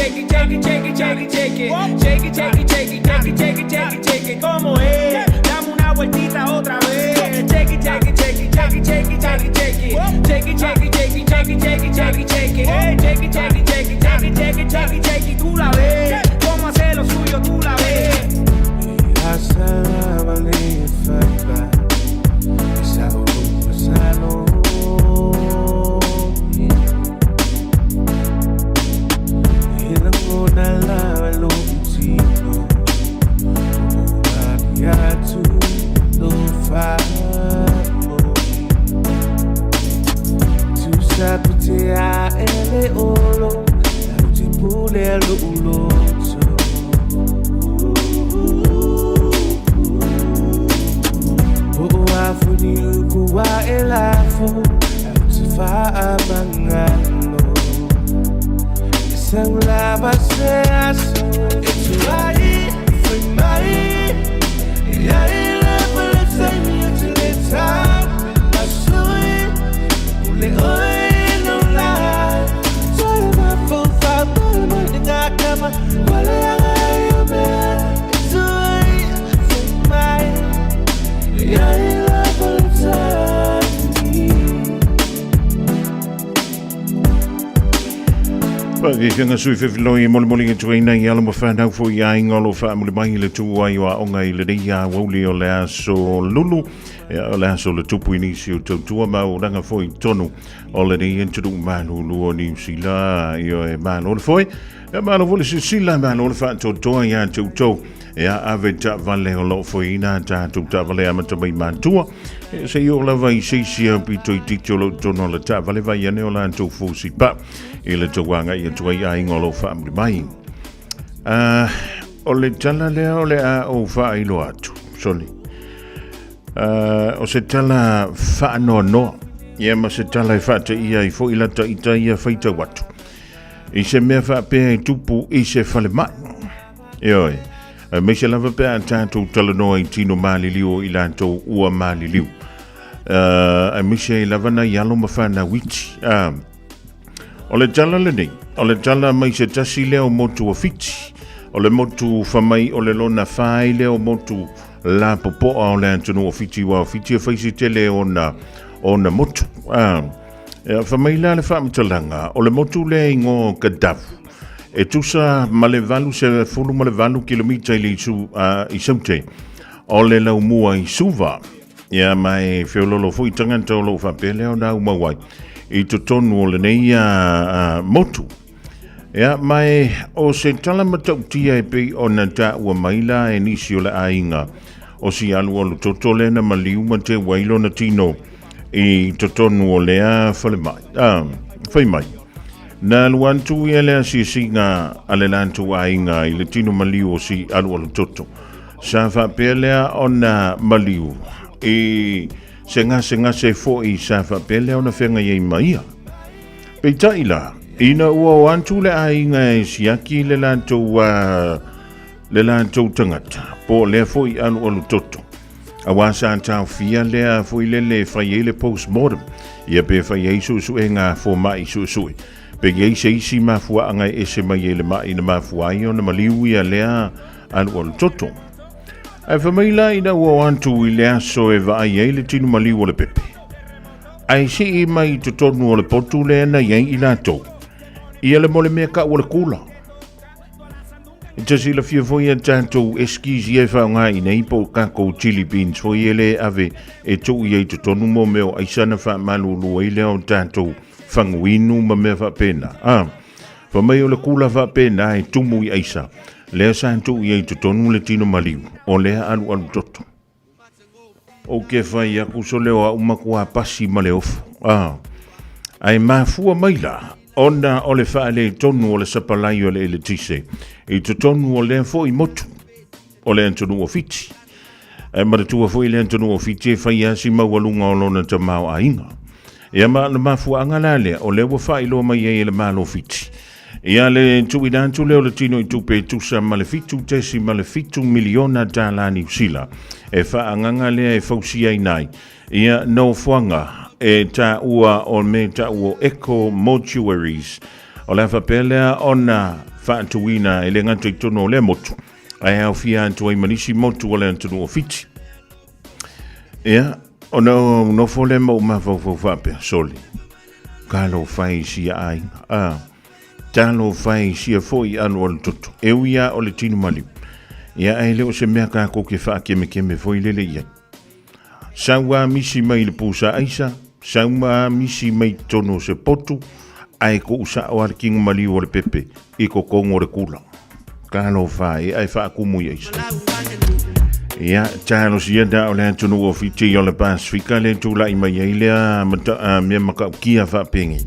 [SPEAKER 9] Shake it, shake it, shake it, shake it, shake it. Shake it, shake it, shake it, shake it, shake it, shake it, shake it. ¿Cómo es? Dame una vueltita otra vez. Shake it, shake it, shake it, shake it, shake it, shake it, shake it. Shake it, shake it, shake it, shake it, shake it, shake it, shake it. Hey, shake it, shake it, shake it, shake it, shake it, shake it, shake it. Tú la ves. Cómo hace lo suyo, tú la ves.
[SPEAKER 6] Faafiafiaga sui fefiloi e molimoli atu ai nei alo ma whanau fo i aiga o lo faamuli mai i le tu ai o aoga i lenei aoauli o le aso lulu ia o le aso le tupu i nisi o tautua ma auaunaga foi i totonu o lenei atunuu malulu o Niu Sila. Ioe, malo le foe, ia malo foi le silasila, malo le faatoatoa ia te outou ia ave taavale o lo o foeina tatou taavale amata mai matua ia seia oo lava i se isi au pito itiiti o lo o i totonu o le taavale vai ane o latou fusi pa i le tauaga i atu ai aiga o lo o faamuli mai. Uh, o le tala lea o le a ou faailoa atu, soli. Uh, o se tala faanoanoa, ia ma se tala e faateia ai foi lata ita ia faitau atu. I se mea faapea e tupu i se falemai. Ioe, aemaise lava pe a tatou talanoa i tino maliliu o i latou ua maliliu. Uh, aemaise ai lava nai alo ma whanau iti. Uh, o le tala lenei, o le tala mai se tasi lea o motu o Fiti, o le motu whamai o le lona whai lea o motu la popoa o le atunuu o Fiti, wa o Fiti e whaisi tele ona, ona motu. Uh, whamai la le whaamatalanga, o le motu lea ingoa o Kadavu, E tusa ma le 88 kilomita i le isu, uh, i Saute, o le laumua i Suva. Ia, ma e feololo foi tagata o loo faapea lea ona au mau ai i totonu o lenei uh, uh, motu. Ia, ma e o se tala matautia e pei ona taua mai la e nisi o le aiga o si alualu toto lea na maliu ma te wai lona tino i totonu o lea falemai. Uh, fai mai. Na alu atu ia le asiasiga a le latou aiga i le tino maliu o si alualutoto. Sa faapea lea ona maliu i se gasegase foi sa faapea lea ona feagai ai ma ia. Peitai la, ina ua o atu le aiga e siaki le latou, uh, le latou tagata, po o lea foi alualutoto, Auā sa taofia lea foi lele e fai ai le post-mortem, ia pe fai ai suesuega a fomai suesue. Pe i ai se isi mafuaaga e ese mai ai le ma'i na mafua ai ona maliu ia lea alualu toto. Ae fai mai la ina ua o atu i le aso e vaai ai le tino maliu o le pepe. Ae sii mai i totonu o le potu lea na i ai i latou. Ia le mo le mea kau o le kula. E te silafia foi a tatou eskies ia e faaaoga i nei po o kakou chili beans foi e le ave e tuu i ai totonu mo mea o aisa na faamalulu ai lea o tatou faguinu ma mea faapena. A, fa mai o le kula faapena e tumu i aisa, lea sa tuu i ai totonu le tino maliu, o lea alualu toto. Ou ke fai aku so leo a umakuā pasi ma le ofu. A, ae mafua mai la, ona o le faaletonu o le sapalai o le eletise i totonu o lea foi motu o le atunuu o Fiti. Ae manatua foi le atunuu o Fiti e fai lava si maualuga o lona tamaoaiga. Ia ma o le mafuaaga la lea o lea ua faailoa mai ai e le Malo o Fiti Ia le tuuina atu lea o le tino i tupe e tusa ma le $7.7 miliona tālā Niu Sila e faaagaga lea e fausiaina ai ia nofoaga e taua o me taua o Eco Mortuaries. O le a faapea lea ona faatuina e le gata i totonu o lea motu, ae aofia atu ai ma nisi motu o le atunuu o Fiti. Ia, ona ou nofo lea ma ou mafaufau faapea, sole, talofa e i sia aiga, a, talofa e i sia foi alualu toto, e ui lava o le tino maliu, ia ae le o se mea tatou te faakemekeme foi lele i ai. Sau a misi mai le pusa aisa, sau ma a misi mai totonu o se potu, ae tuu sao lava le tino maliu o le pepe i totonu o le kula. Talofa e, ae faatumu i aisa. Ia, talosia da o le atunuu o Fiti o le Pasifika le tulai mai ai lea mea matautia faapenei.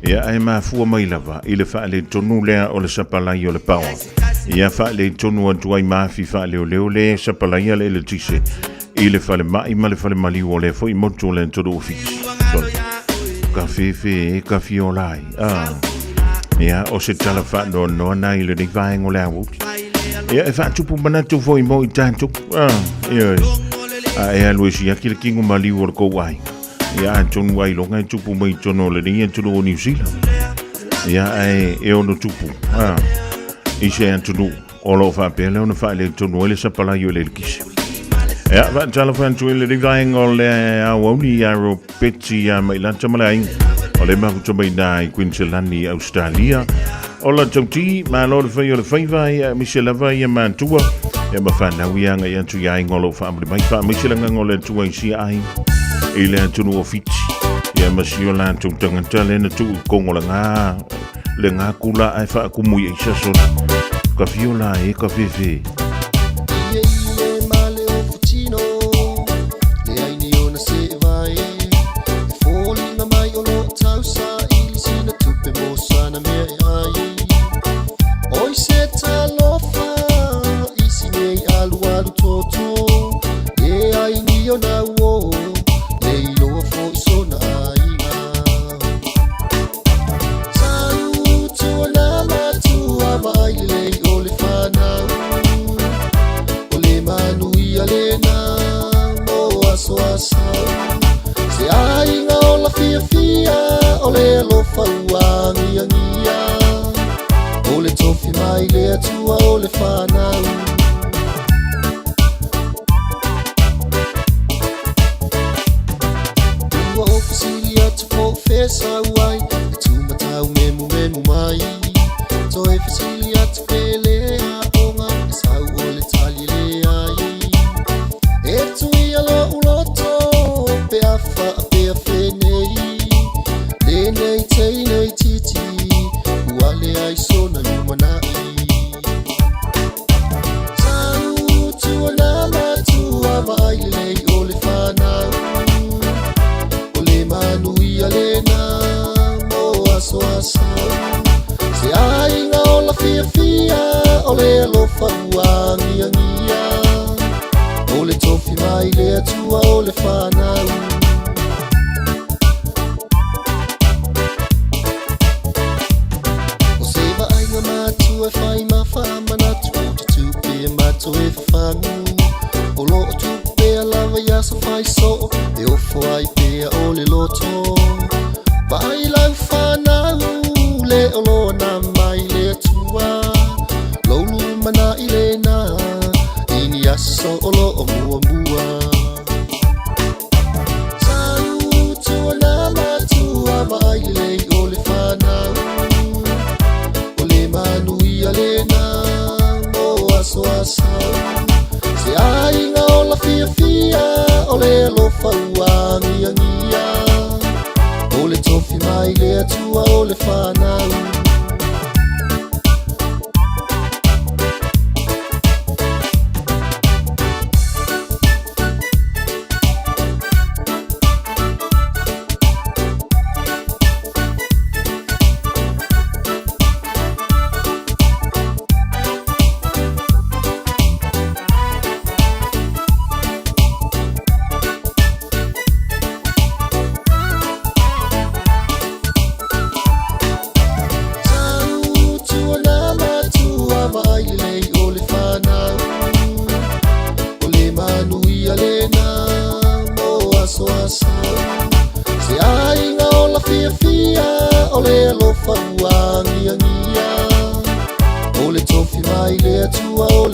[SPEAKER 6] Ia, ae mafua mai lava i le faaletonu lea o le sapalai o le paoa. Ia faaletonu atu ai ma afi faaleoleo le sapalaia le eletise i le falemai ma le falemaliu o lea foi motu o le atunuu o Fiti. Ka fefe e ka fiola ai. Ia, o se tala faanoanoa na i lenei vaega o le aoauli. Ia, e faatupu manatu foi mo i tatou. Ia, a e alu e siaki le tino maliu o le tou aiga. Ia, atonu ailoga e tupu mai i totonu o lenei atunuu o Niu Sila. Ia, ae e ono tupu. I se atunuu o lo o faapea lea ona faaletonu ai le sapalai o le eletise. Ia, faatalofa atu i lenei vaega o le aoauli ia Ropeti ia Mailata ma le aiga. O le mafuta mai na i Queensland, Australia. Ola tauti, malo le fai o le faiva, ia aemaise lava ia matua. Ia ma whanau ia ngai atu i aiga o lo o faamuli mai. Faamaise le agaga o le Atua i sia aiga i le atunuu o Fiti. Ia ma si o latou tagata lea na tuu i kongo le ngā, le ngā kula ae faakumu i aisa sona. Ka fio la e ka fefe.
[SPEAKER 19] Ie ile male o futino, le ai ni ona se vai. E fōlinga mai o lo tausa ili sina tupe mo sana mea e ai. Oi se talofa, isi nei alu alu toto, le ai ni ona uo, le iloa foi sona aiga. Tau tua nā matua vaai lelei o le whanau, o le manuia lena mo aso asau. Se aiga o la fiafia, o le alofa ua agiagia, o le tofi mai le Atua o le whanau. Ua ou fesili atu po o fea sau ai, e tūmatau memumemu mai. Toe fesili atu pe le aoga, e sau o le tali e leai. E tuia lo'u loto, pe a faapea fenei, lenei tei nei titi, ua leai sona lumanai. Tau tua nā matua vaai lelei o le whanau, o le manuia lena mo aso asau. Se aiga o la fiafia, o le alofa ua agiagia, o le tofi mai le Atua o le whanau. O se vaaiga matua e whai ma whaamanatu, o te tupe e mato e whawhangu. O lo o tupe a lava ia sa whai so, e ofo ai pea o le loto. Vaai lau whanau, le o loa nā mai le Atua. Lou lumanaʻi lena, i ni aso o lo o muamua. Tau tua nā matua vaai lelei o le whanau, o le manuia lena mo aso asau. Se aiga o la fiafia, o le alofa ua agiagia, o le tofi mai le Atua o le whanau.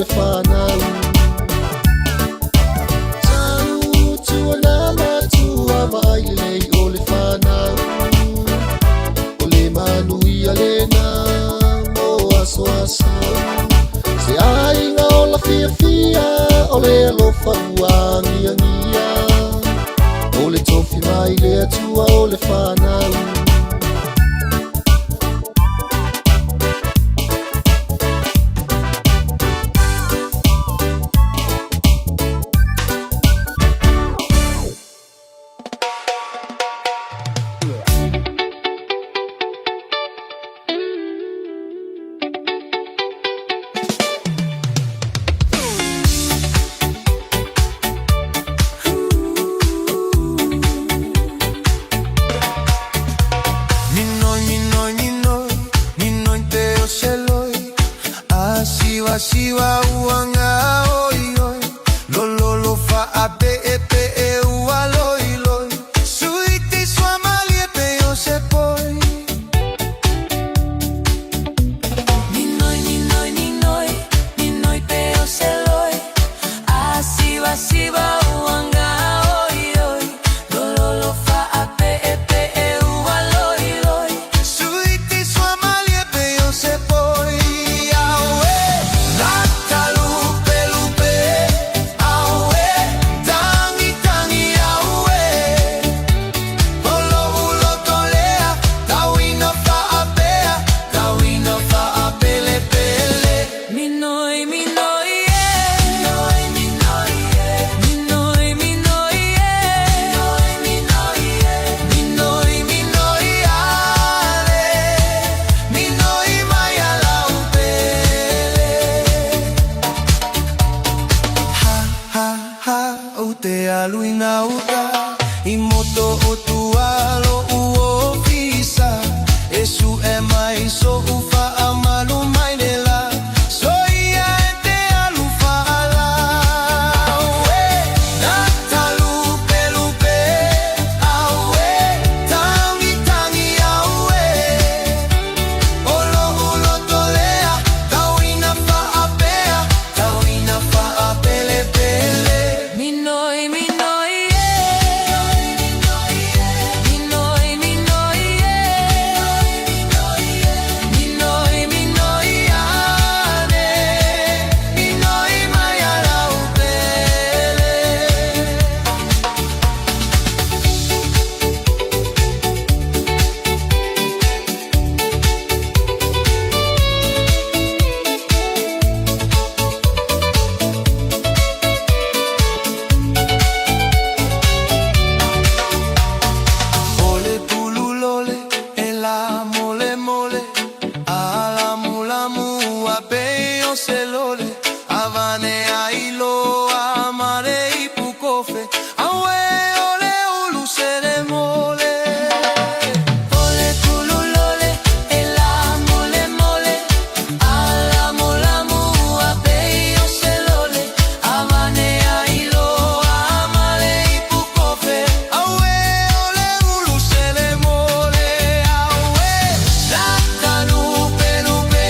[SPEAKER 19] le fanau. Tau tua nā matua vaai lelei o le fanau. O le manuia lena mo aso asau. Se aiga ola fiafia o le alofa ua agiagia. O le tofi mai le Atua o le fanau.
[SPEAKER 20] Minoi, minoi, minoi, minoi te o seloi. Asiva, siva, uanga, oi, oi. Lo, lo, lo, fa, a, pe, e, pe, e, ua, loi, loi. Suiti, sua, malie, pe, o, se, poi.
[SPEAKER 21] Minoi, minoi, minoi, minoi pe o seloi. Asiva, siva, uanga, oi, oi. Lo, lo, lo, fa, a, pe, e, pe, e, ua, loi, loi.
[SPEAKER 20] Suiti, sua, malie, pe, o, se, poi. Aue, lata, lupe, lupe. Aue, tangi, tangi, aue. Olo, ulo, tolea, tauina, fa, a, pea. Tauina, fa, a, pele, pele.
[SPEAKER 21] Minoi, minoi, eh. Minoi, minoi, eh. Minoi, minoi, eh. Minoi, minoi, eh.
[SPEAKER 20] Minoi, minoi, ale. Minoi, mai ala upele. Ha, ha, ha, o te alu ina uta. I moto o tualo u ofisa. E su e mai so ufa amalu mai le la. So ia e te alu fa ala. Aue, nata lupe lupe. Aue, tangi tangi aue. Olo ulo tolea, tauina faapea, tauina faapele pele.
[SPEAKER 21] Minoi, minoi, eh. Minoi, minoi, eh. Minoi, minoi, ane.
[SPEAKER 20] Minoi mai ala upele. Ole pululole, ela mole mole, ala mula mua pe o selole, avane ailo amare ipukofe, awe ole ulu sere mole.
[SPEAKER 21] Ole kululole, ela mole mole, ala mola mua pe o selole, avane ailo amale ipukofe.
[SPEAKER 20] Awe ole ulu sele mole, awe lata lupe lupe,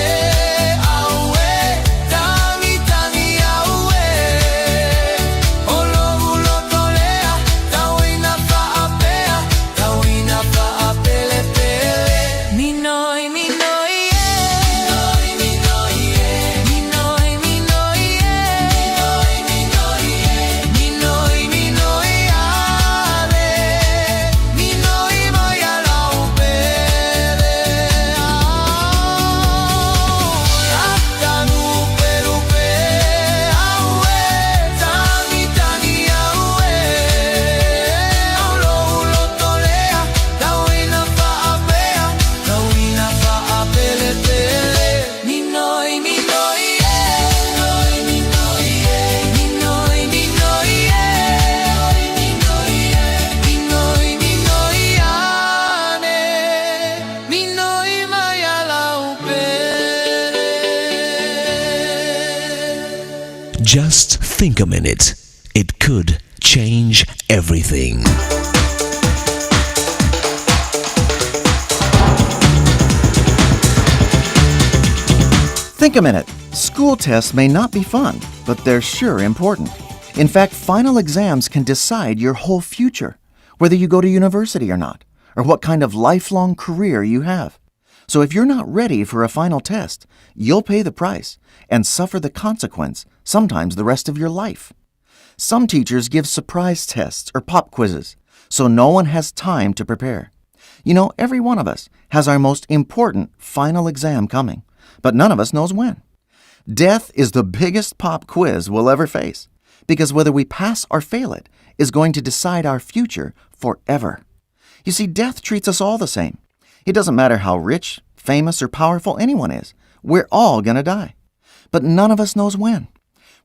[SPEAKER 20] awe tangi tangi awe. Olo ulo tolea, tauina faapea, tauina faapele pele.
[SPEAKER 21] Minoi, minoi, eh. Minoi, minoi, eh. Minoi, minoi, eh. Minoi, minoi, ale.
[SPEAKER 20] Minoi mai ala upele. Lata lupe lupe, awe tangi tangi awe. Olo ulo tolea, tauina faapea, tauina faapele pele.
[SPEAKER 21] Minoi, minoi, eh. Minoi, minoi, eh. Minoi, minoi, ane.
[SPEAKER 20] Minoi mai ala upele.
[SPEAKER 22] Just think a minute. It could change everything.
[SPEAKER 23] Think a minute.
[SPEAKER 4] School tests may not be fun, but they're sure important. In fact, final exams can decide your whole future, whether you go to university or not, or what kind of lifelong career you have. So if you're not ready for a final test, you'll pay the price and suffer the consequence, sometimes the rest of your life. Some teachers give surprise tests or pop quizzes, so no one has time to prepare. You know, every one of us has our most important final exam coming, but none of us knows when. Death is the biggest pop quiz we'll ever face, because whether we pass or fail it is going to decide our future forever. You see, death treats us all the same. It doesn't matter how rich, famous, or powerful anyone is, we're all going to die. But none of us knows when.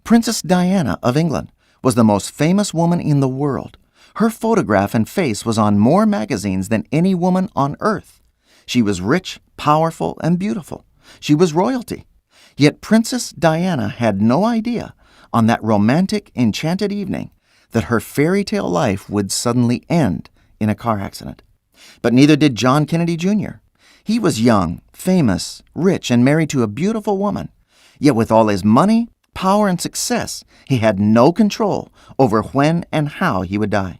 [SPEAKER 4] Princess Diana of England was the most famous woman in the world. Her photograph and face was on more magazines than any woman on earth. She was rich, powerful, and beautiful. She was royalty. Yet Princess Diana had no idea on that romantic, enchanted evening that her fairy tale life would suddenly end in a car accident. But neither did John Kennedy Jr. He was young, famous, rich, and married to a beautiful woman. Yet with all his money, power, and success, he had no control over when and how he would die.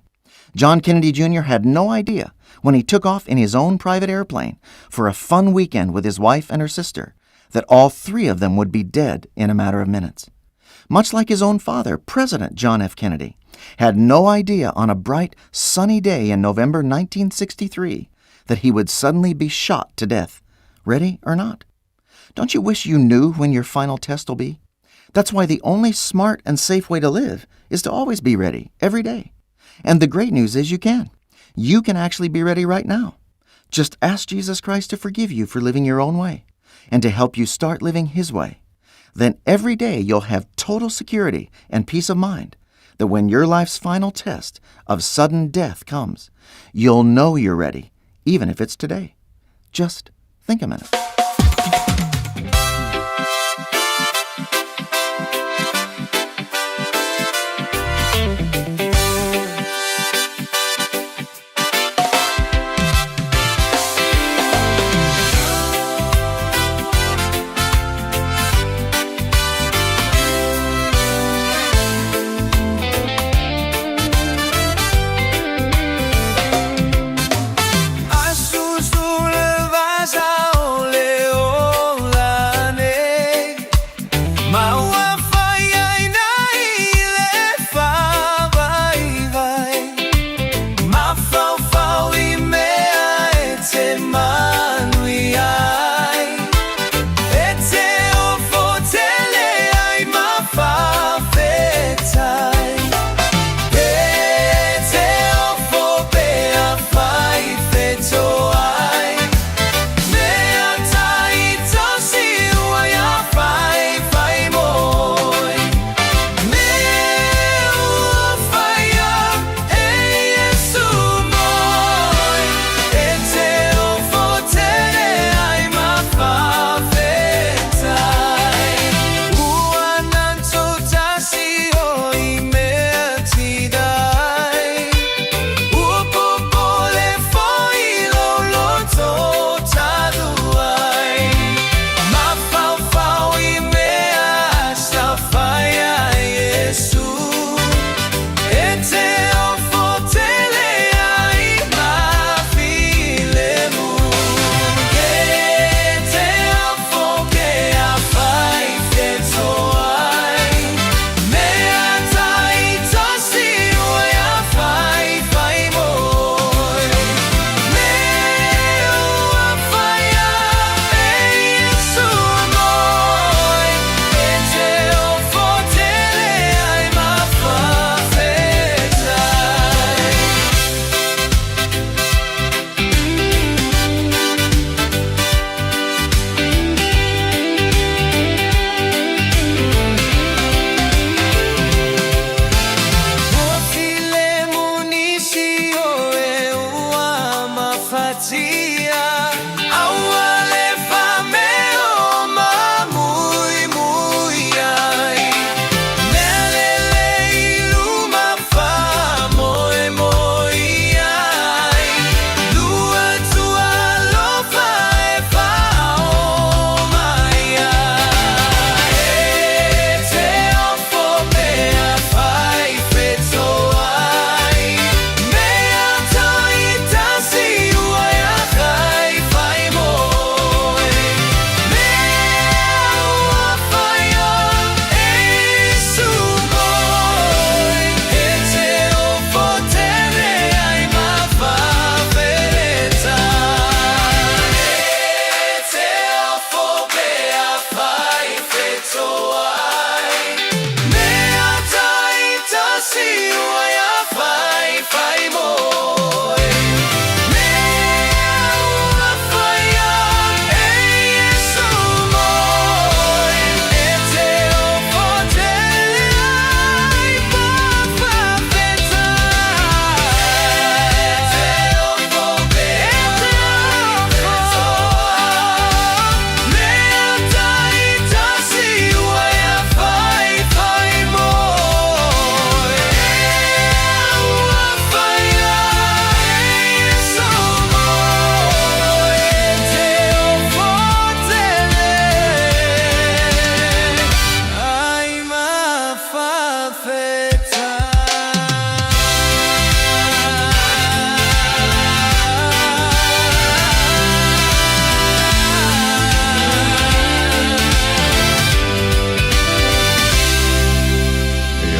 [SPEAKER 4] John Kennedy Jr. had no idea when he took off in his own private airplane for a fun weekend with his wife and her sister that all three of them would be dead in a matter of minutes. Much like his own father, President John F. Kennedy, had no idea on a bright, sunny day in November 1963 that he would suddenly be shot to death, ready or not. Don't you wish you knew when your final test will be? That's why the only smart and safe way to live is to always be ready, every day. And the great news is you can. You can actually be ready right now. Just ask Jesus Christ to forgive you for living your own way and to help you start living His way. Then every day you'll have total security and peace of mind that when your life's final test of sudden death comes, you'll know you're ready, even if it's today. Just think a minute.
[SPEAKER 20] Aso so le vasa o le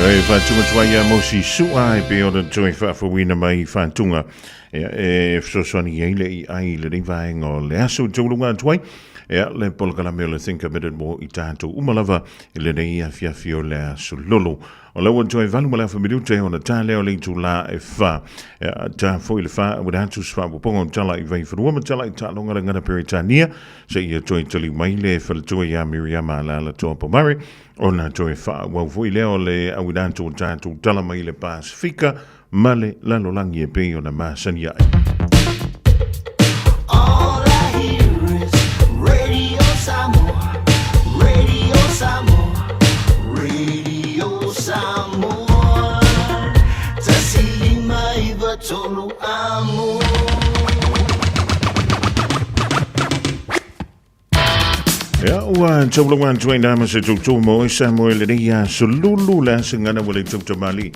[SPEAKER 6] E whātunga tua ia mosi sua e pe ora toe whaafawina mai whātunga. E fesoasoani ai le i ai le nei vaega o le aso taulunga atu ai. Ia, le polokalame o le Think a Minute mo i tātou uma lava i lenei afiafi o le aso lolo. O lau atu ai valu ma le afa minute ona tā lea o le itulā e whā. Ia, tā foi le whā, ua atu se whaapopoga o tala i Vaifanua ma tala i Taaloga le Ngana Peretania, se ia toe tali mai le faletua ia Miriama Alala Toa Pomare, ona toe whaauau foi lea o le auina atu o tātou tala mai le Pasifika ma le lalolagi e pei ona masani ai.
[SPEAKER 1] All I hear is Radio Samoa, Radio Samoa, Radio Samoa. 105 3 amo.
[SPEAKER 6] Ia, ua taulunga atu ai nā ma se tūtū mo i sa mo i le nei a sululu le asingana ua le tautamali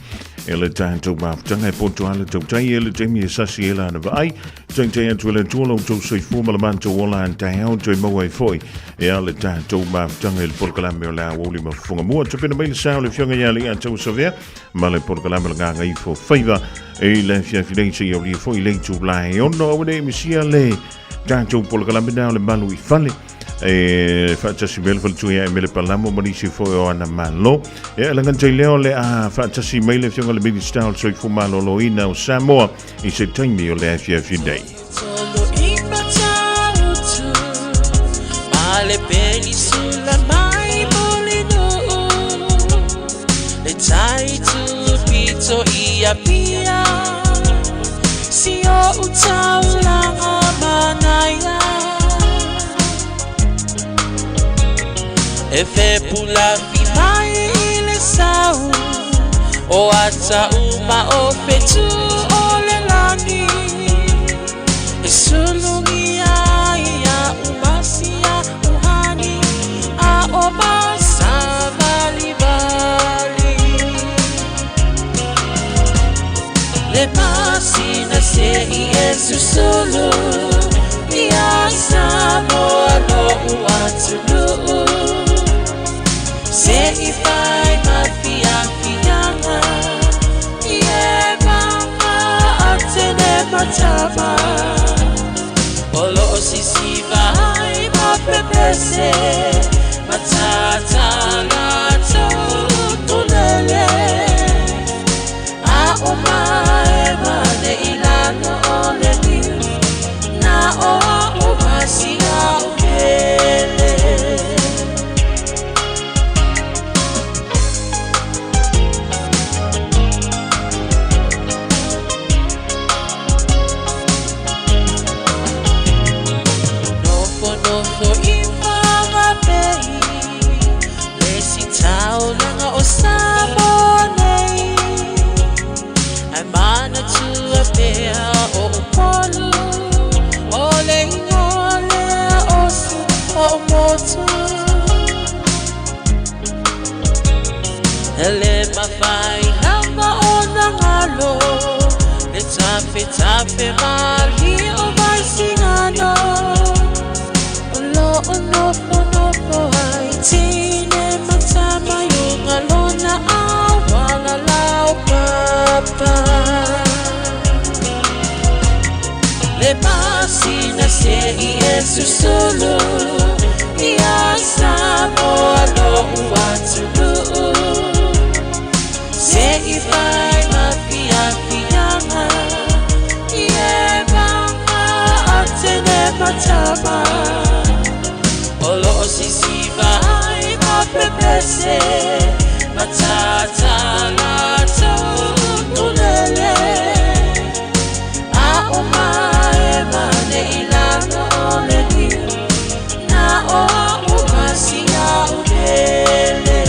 [SPEAKER 6] e le tātou mafutaga e poto ala tautai e le taimi e sasi e lana vaai taitai atu e le Atua lo outou soifua ma le matou ola a taeao toe maua ai foi e a le tātou mafutaga i le polokalame o le aoauli ma fofoga mua tapena mai le sa o le afioga ia Leiataua Savea ma le polokalame o le Gagaifo Faiva i le afiafi nei seia aulia foi le itulā e 6 aua ne i misia le tātou polokalame na o le malu i fale e faatasi mai le faletua ia Emele Palamo ma nisi foi o ana malo. E alaga tai lea o le a faatasi mai le afioga le Minista o le Soifua Maloloina o Samoa i se taimi o le afiafi nei.
[SPEAKER 8] Tolo i Matautu, ma le penisula mai Mulinuu, le tai tupito i Apia, si o utaulanga manaia. E fepulafi mai i le sau, o ata uma o fetu o le lani. E sulugia ia umasia uhani, a o masavalivali. Le masina se i e susulu, ia Samoa lo'u atunuu. Se i fai ma fiafiaga, i e maga atene matama. O loo sisiva ai ma pepese, matatala tulele. A o mae mane i lalo o le niu, na o a o masia o pele. Nofo nofo i whangapei, le si taulaga o Samoa nei. Ai manatua pea o Upolu, o le ingoa lea o si o motu. E le mafai lava ona galo, le tafetafe mali o Vaisigano. O loo nofonofo ai tine ma tama i uga lona auala laupapa. Le masina se i e susulu, ia Samoa lo'u atunuu. Se i fai ma fiafiaga, i e maga atene matama. O loo sisiva ai ma pepese, matatala tulele. A o mae mane i lalo o le niu, na o a o masia o pele.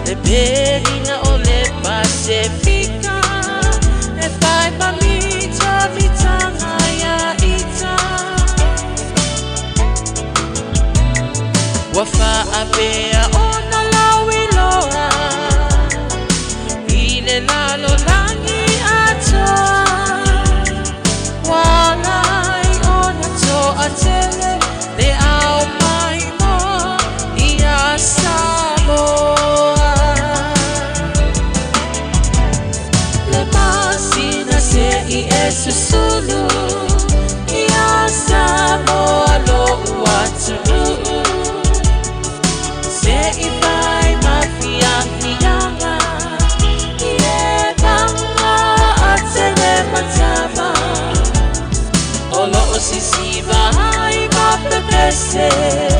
[SPEAKER 8] Le pelina o le Pasefika E whai ma mita mitanga ia ita Ua whaapea ona lauiloa I le lalo langi atoa Walai ona toa tele Le au mai mo ia Samoa Le masina se i e susulu Ia Samoa lo uatuu Se i vai mafiahianga I e manga a tele matama O loo sisiva ai mapepese.